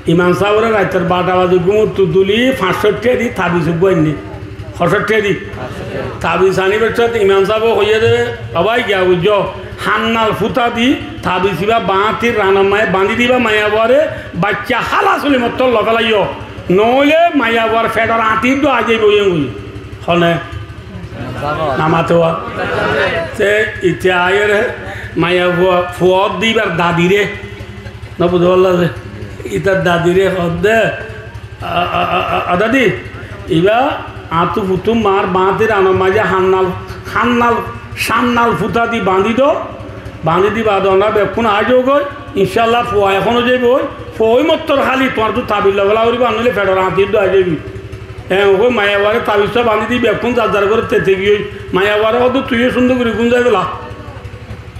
imam sábore raitor barota baze gúmottú duli fañs cót thiañ di tabis uggwá ainné. Hó cót thiañ di? Tabis aníbar cót imam sábe hoiyé de, "Ó bái, giya buijjó, hánnal fúta di tabis ibá bañtir ranor maze bañdí diba maiyafuaré, baicca hála suli mottor loi félaiyó. Noóile maiyafuar feçor añti dúa zaibo," hoiyé goi. Hone? No mate wa. Te ite aiyóre maiyafua, fua ódde ibar dadire. No buzó fálla ze? Itar dadire hoódde, "A, a, a, a, a dadi, ibá Añáttu futtú maar bañti ranor maze hánnal, hánnal, cánnal futa di bañdi do, bañdi di baade onora bekkún aizogói, incálla fua ehóno zaiboi, fua ói mottor háli tuáñrttú tabiz loi féla foribó, ar noóile feçor añti eddu aizaibi. Eén hoi maiyafuare tabiz só bañdi di bekkún zar zar góre tete giyói, maiyafuare hoódde tuiyó cúndor gorí gúm zai féla.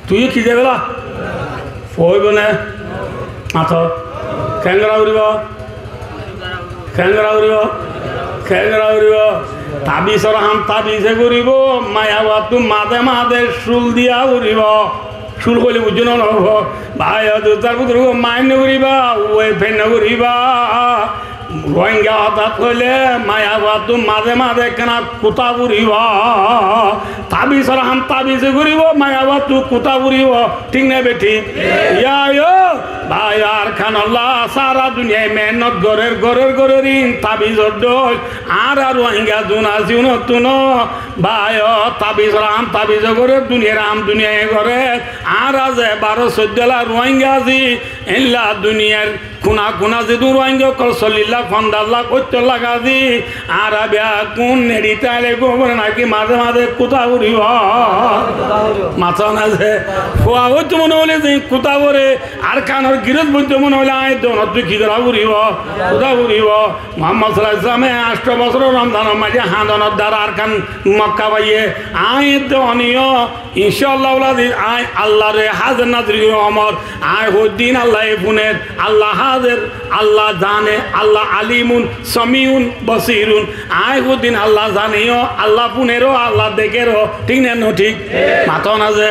Tuiyó ki zai féla? Fua óibo né? Mato. Keéngori foribó? Keéngori foribó? Keéngori foribó? Tabizor ham tabize goríbo, maiyafuattú maze maze cúl diya foribó. Cúl hoilé buijjó né noó? Bái o dustó buzurgó, main no goríba, uwe fen no goríba. Ruáingga hotá hoilé maiyafuattú maze maze ekkána kutá foribó. Tabizor ham tabize goríbo, maiyafuattú kutá foribó. Thík né bethík? Yá yó, bái o Arkanolla sára duniyai mehénnot gorér, gorér, gorér, ín tabizor dóil. Añára Ruáingga zun así, unottú no. Bái o, tabizor ham tabize gorér, duniyair ham duniyaye gorér. Añára ze baró soiddólla Ruáingga así, éilla duniyair kuna kuna zedún Ruáingga ókkol sollíc lak, fonzaic lak, óttor lak así, añára beggún neçi táile gom óibo né náki maze maze kutá foribó? Mato na ze, fua óito mone óile ze kutá fore, Arkanor girós bointo mone óile añí edde onottú ki gorá foribó? Kutá foribó? Muhammod sallallahu alaihi wasallame añctho bosór Romzanor maze hañdonor dara Arkan Mokka faiyé, añí edde oniyó Incáallah, añí Allar házir nazir gorí ómor. Añí hoiddín Allaye fúner, Allah házir, Allah zane, Allah alimun, samiyun, basirun. Añí hoiddín Allah zane yó, Allah fúner ó, Allah dekér ó. Thík né no thík? Mato na ze?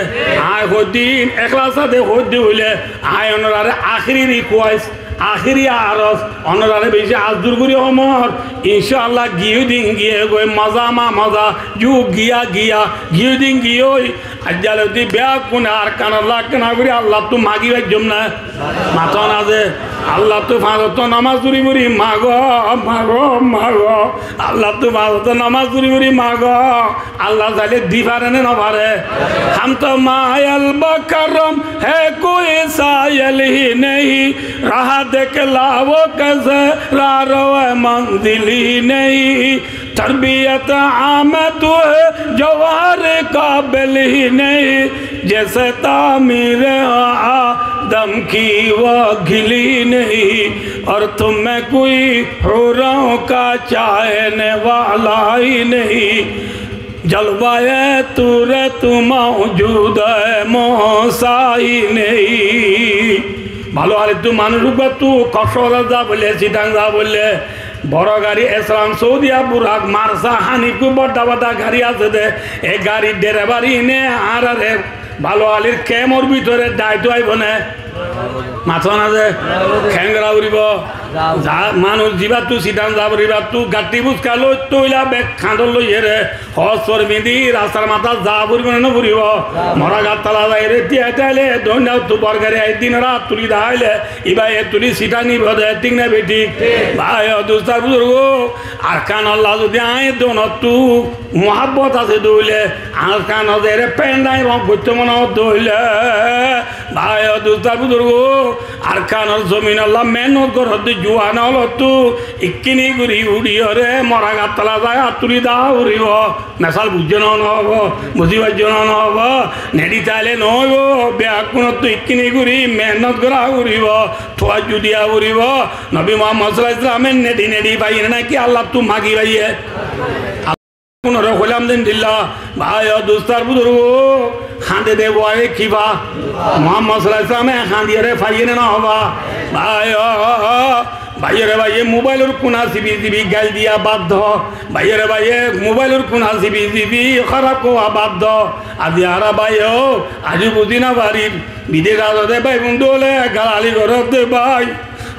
Añí hoiddín eklas sáte hoiddé óile, añí onoráre ahéri request, ahéri aros, onoráre beci azzur gorí ómor. Incáallah, giyói din giyé goi, moza ma moza, yug giya giya, giyói din giyói. Aijja lóti beggúne Arkanolla ekkena gorí Allattú magi faijjóm né? Mato na ze, Allattú fañs ottó nomaz fori fori mago, mago, mago. Allattú fañs ottó nomaz fori fori mago. Allah sailé di fare né no fare? ہم تو مائل بہ کرم ہے کوئی سائل ہی نہیں، راہ دکھلاؤ کسے راہ رو منزل ہی نہیں۔ تربیت عام تو ہے جوہر قابل ہی نہیں، جیسے تعمیر آدم کی وہ گل ہی نہیں۔ اور تم میں کوئی حوروں کا چاہنے والا ہی نہیں۔ جلوہ طور تو موجود ہے موسیٰ ہی نہیں۔ Bála alittú manúic uggúattú Koksbazar za foillé, Sitang za foillé, boro gari, Eslam, Soudiya, Burak, Marsa, Hanif, kúb bodda bodda gari asé dé, e garir dherebar íne añáráre bála alir kemor bútore dháito aibó né? Mato na ze, keéngori foribó? Za, manúic zibáttu Sitang za foribó, íbattú gattí fuska loi, toila bek kañdot loiyére, hos formidi rastar matát za foribó né no foribó? Mora gattala zaiyére tiyai táile, dóinnattú bor gari aiyé din rat tuli daháile, íbaye tuli Sitang nibó dé, thík né bethík? Bái o dustó buzurgó, Arkanolla zodi añí donottú muhábbot asé dóile, Arkanot zaiyére pent dhañi rong goittó mone hoó dóile, bái o dustó buzurgó, Arkanor zominolla mehénnot goródde juwan ókkolottú ikkíni gorí uçíyoré mora gattala zai át tuli dá foribó. Mesal buijjó né no óibo? Buzí faijjó né no óibo? Neçi táile no óibo, beggúnottú ikkíni gorí mehénnot gorá foribó, tuwajju diya foribó. Nobi Muhammod sallallahu alaihi wasallame neçi neçi faiyé né náki Allattú magi faiyé? Beggúnoré hoilam dé endilla, bái o dustó buzurgó, hañde dé bái kibá? Muhammod sallallahu alaihi wasallame hañdiyóre faiyé né no fa? Bái o, báiyore báiye mobailor kuna sibi sibi gail diya bad do. Báiyore báiye mobailor kuna sibi sibi hóraf hoó bad do. Aijja añára bái o, aijjó buzí no farir. Bidec asé dé bái bondú ókkole galali goródde bái.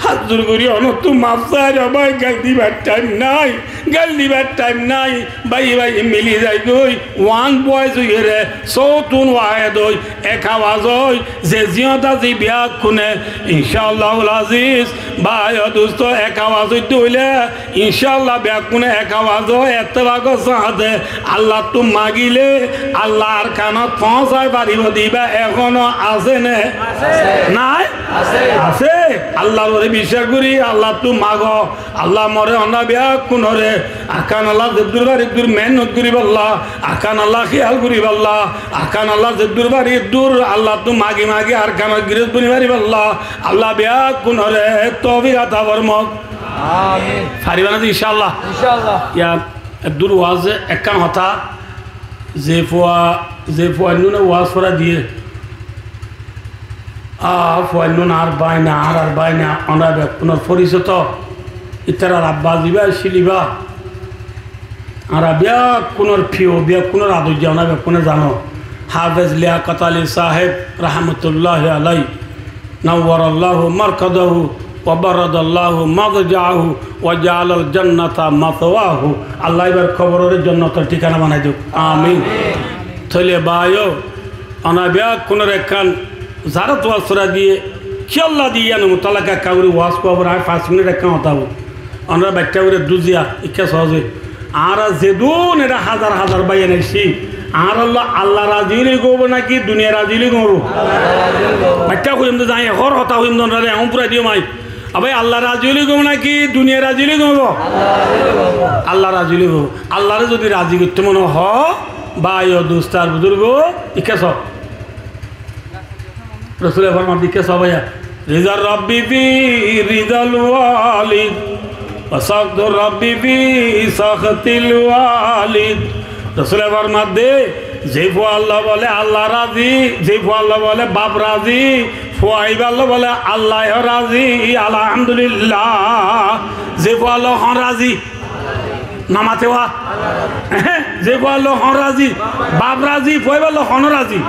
Házur gorí onottú maf sair bái, gail dibar thaim nái, gail dibar thaim nái. Báiye báiye mili zaigói, one voice óiyore, sóutun wahed ói, ek awaz ói, ze ziyót así beggúne, incáallahul aziz, bái o dustó, ek awaz óite óile, incáallah beggúne ek awaz ói ettefakor sáñte Allattú magile, Allah Arkanot foóñsai faribó dé, íba ehóno asé né? Nái? Asé. Asé. Allar uore Biccác gorí Allattú mago. Allah, more onóra beggúnore Arkan Allah zeddúr fari eddúr mehénnot goríbolla, Arkan Allah héyal goríbolla, Arkan Allah zeddúr fari eddúr Allattú magi magi Arkanor girós boni faribólla Allah beggúnore toufik ata formok. Amin. Faribá né? Incállah. Incállah. Yá, eddúr waz, ekkán hotá, ze fua, ze fuain nune waz fora diyé, a, fuain nun añár báina, añárar báina, onóra beggúnor forisoto. Ítarar abba zibá accíl ibá, añára beggúnor fiyo, beggúnor adojja, onóra beggúne zano. Hafez Liyakot Ali sáheb rahmatulláhi alai, nawwaralláhu markadahu, wa barradalláhu madja'ahu, wa ja'alal jannata maswahu. Allah íbar kobororé jonnotor thíkana banai douk. Amin. Amin. Tóile báiyo, onóra beggúnore ekkán zarát waz fora diyé, kiyólla diyé, yíanor mutallaka ekká gorí waz hoó, añí fañs minit ekkán hotá hoói. Onóra baittá gorí dúziya, ikká sóze. Añára zedún eré házar házar báiyain aiccí, añárálla Allah razi óile gom óibo náki duniya razi óile gom óibo? Baittá hoiyum de, zañi hór hotá hoiyum de, onóra ehón furai diyum añí. Abái, Allah razi óile gom óibo náki duniya razi óile gom óibo? Allah razi óile gom óibo. Allaré zodi razi goittó mone hoó, báiyo, dustó ar buzurgó, ikká só. Rosule formadde, ikká só báiya, rizar Rabbi fi rizal walid, wa sakhatur Rabbi fi sakhatil walid. Rosule formadde, ze fualla bóle Allah razi, ze fualla bóle baf razi, fua ibálla bóle Allah yó razi, alhamdulillah. Ze fualla hon razi? Nomate wá. Ehe, ze fualla hon razi? Baf razi, fua ibálla hon razi?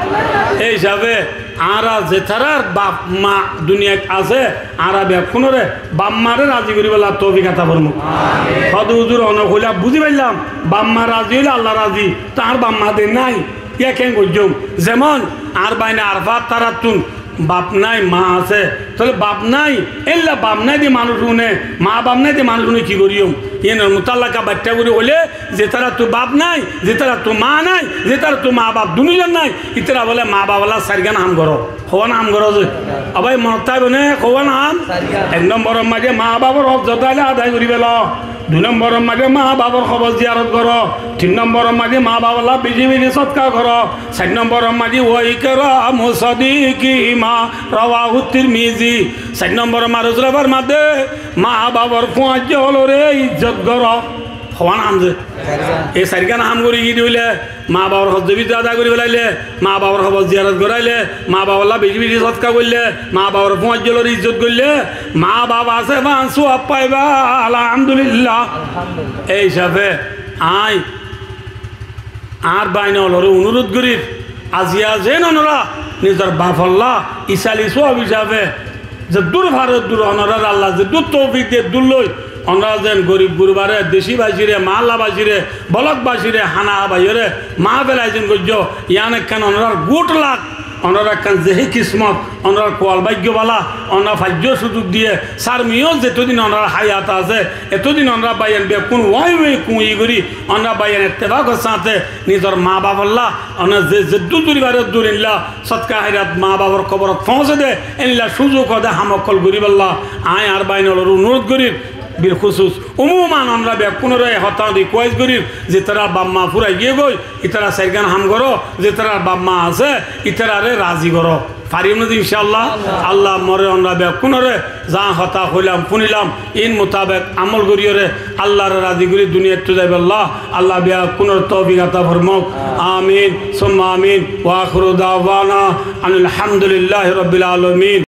Ei hísafe añára zetarar baf ma duniyait asé, añára beggúnore baf mare razi goríbolla toufik ata formuk. Hode huzur, one hoilá buzí faillám, baf ma razi óile Allah razi, te añár baf ma de nái, yá keén goijjóm? Zemon añár báina Arfat tarattún baf nái, ma asé. Tóile baf nái, éilla baf nái de manúic une, ma baf nái de manúic une ki goijjóm? Yíanor mutallaka baittá gorí hoilé, zetarattú baf nái, zetarattú ma nái, zetarattú ma baf dunúzon nái, ítara bóle ma bafolla sairgán ham goró. Hoón ham goró ze? Abái, monot táibo né, hoón ham? Ek nomboror maze ma bafor hók zodá óile adai gorí felo. Dui nomboror maze ma bafor hóbor ziyarot goró. Tin nomboror maze ma bafolla beci beci sodka goró. Sair nomboror maze wa ikramu sodikihima, rawahu Tirmizi. Sair nomboror maze Rosule formadde, ma bafor fuañijja ólore izzot goró. Hoón ham ze? Ei sairgán ham gorí giyé de óile, ma bafor hók zodi adai gorí felailé, ma bafor hóbor ziyarot goráile, ma bafolla beci beci sodka goillé, ma bafor fuañijja ólor izzot goillé, ma baf asé fán suab faiba, alhamdulillah. Ei hísafe añí añár báina ólore onurud gorír, aziya zeén onora nizor bafolla isali suab hísafe zeddúr faro eddúr onoráre Allah zeddúr toufik de eddúr loi, onora zeén gorib gurbare, deci bacire, mahalla bacire, bolok bacire, hana baiyore, mahfel ayojon goijjó, yián ekkán onorár good luck, onorár ekkán zehi kismot, onorár kual báiggo bála, onora faijjó suzuk diyé, sar miyó zetodin onorár hayat asé, etodin onora báiyain bekkún wáñi wáñi kuñi gorí, onora báiyain ettefakor sáñte nizor ma bafolla, onora ze zeddúr duri faro eddúr éilla sodka háirat ma bafor koborot foóñse de, éilla suzuk ode ham ókkol goríbolla añí añár báina ólore onurud gorír. Bilkhusus, umuman onora bekkúnore e hotá rikuwes gorír, zitara baf ma furai giyé goi, ítara sairgán ham goró, zitarar baf ma asé, ítarare razi goró. Farim né de incállah? Allah more onora bekkúnore za hotá hoilam, fúnilam, iín mutabek amol goríyore Allahre razi gorí duniyaittú zaibolla Allah bekkúnore toufik ata formouk. Amin, summa amin. Wa akhiru dawana anil hamdulillahi rabbil alamin.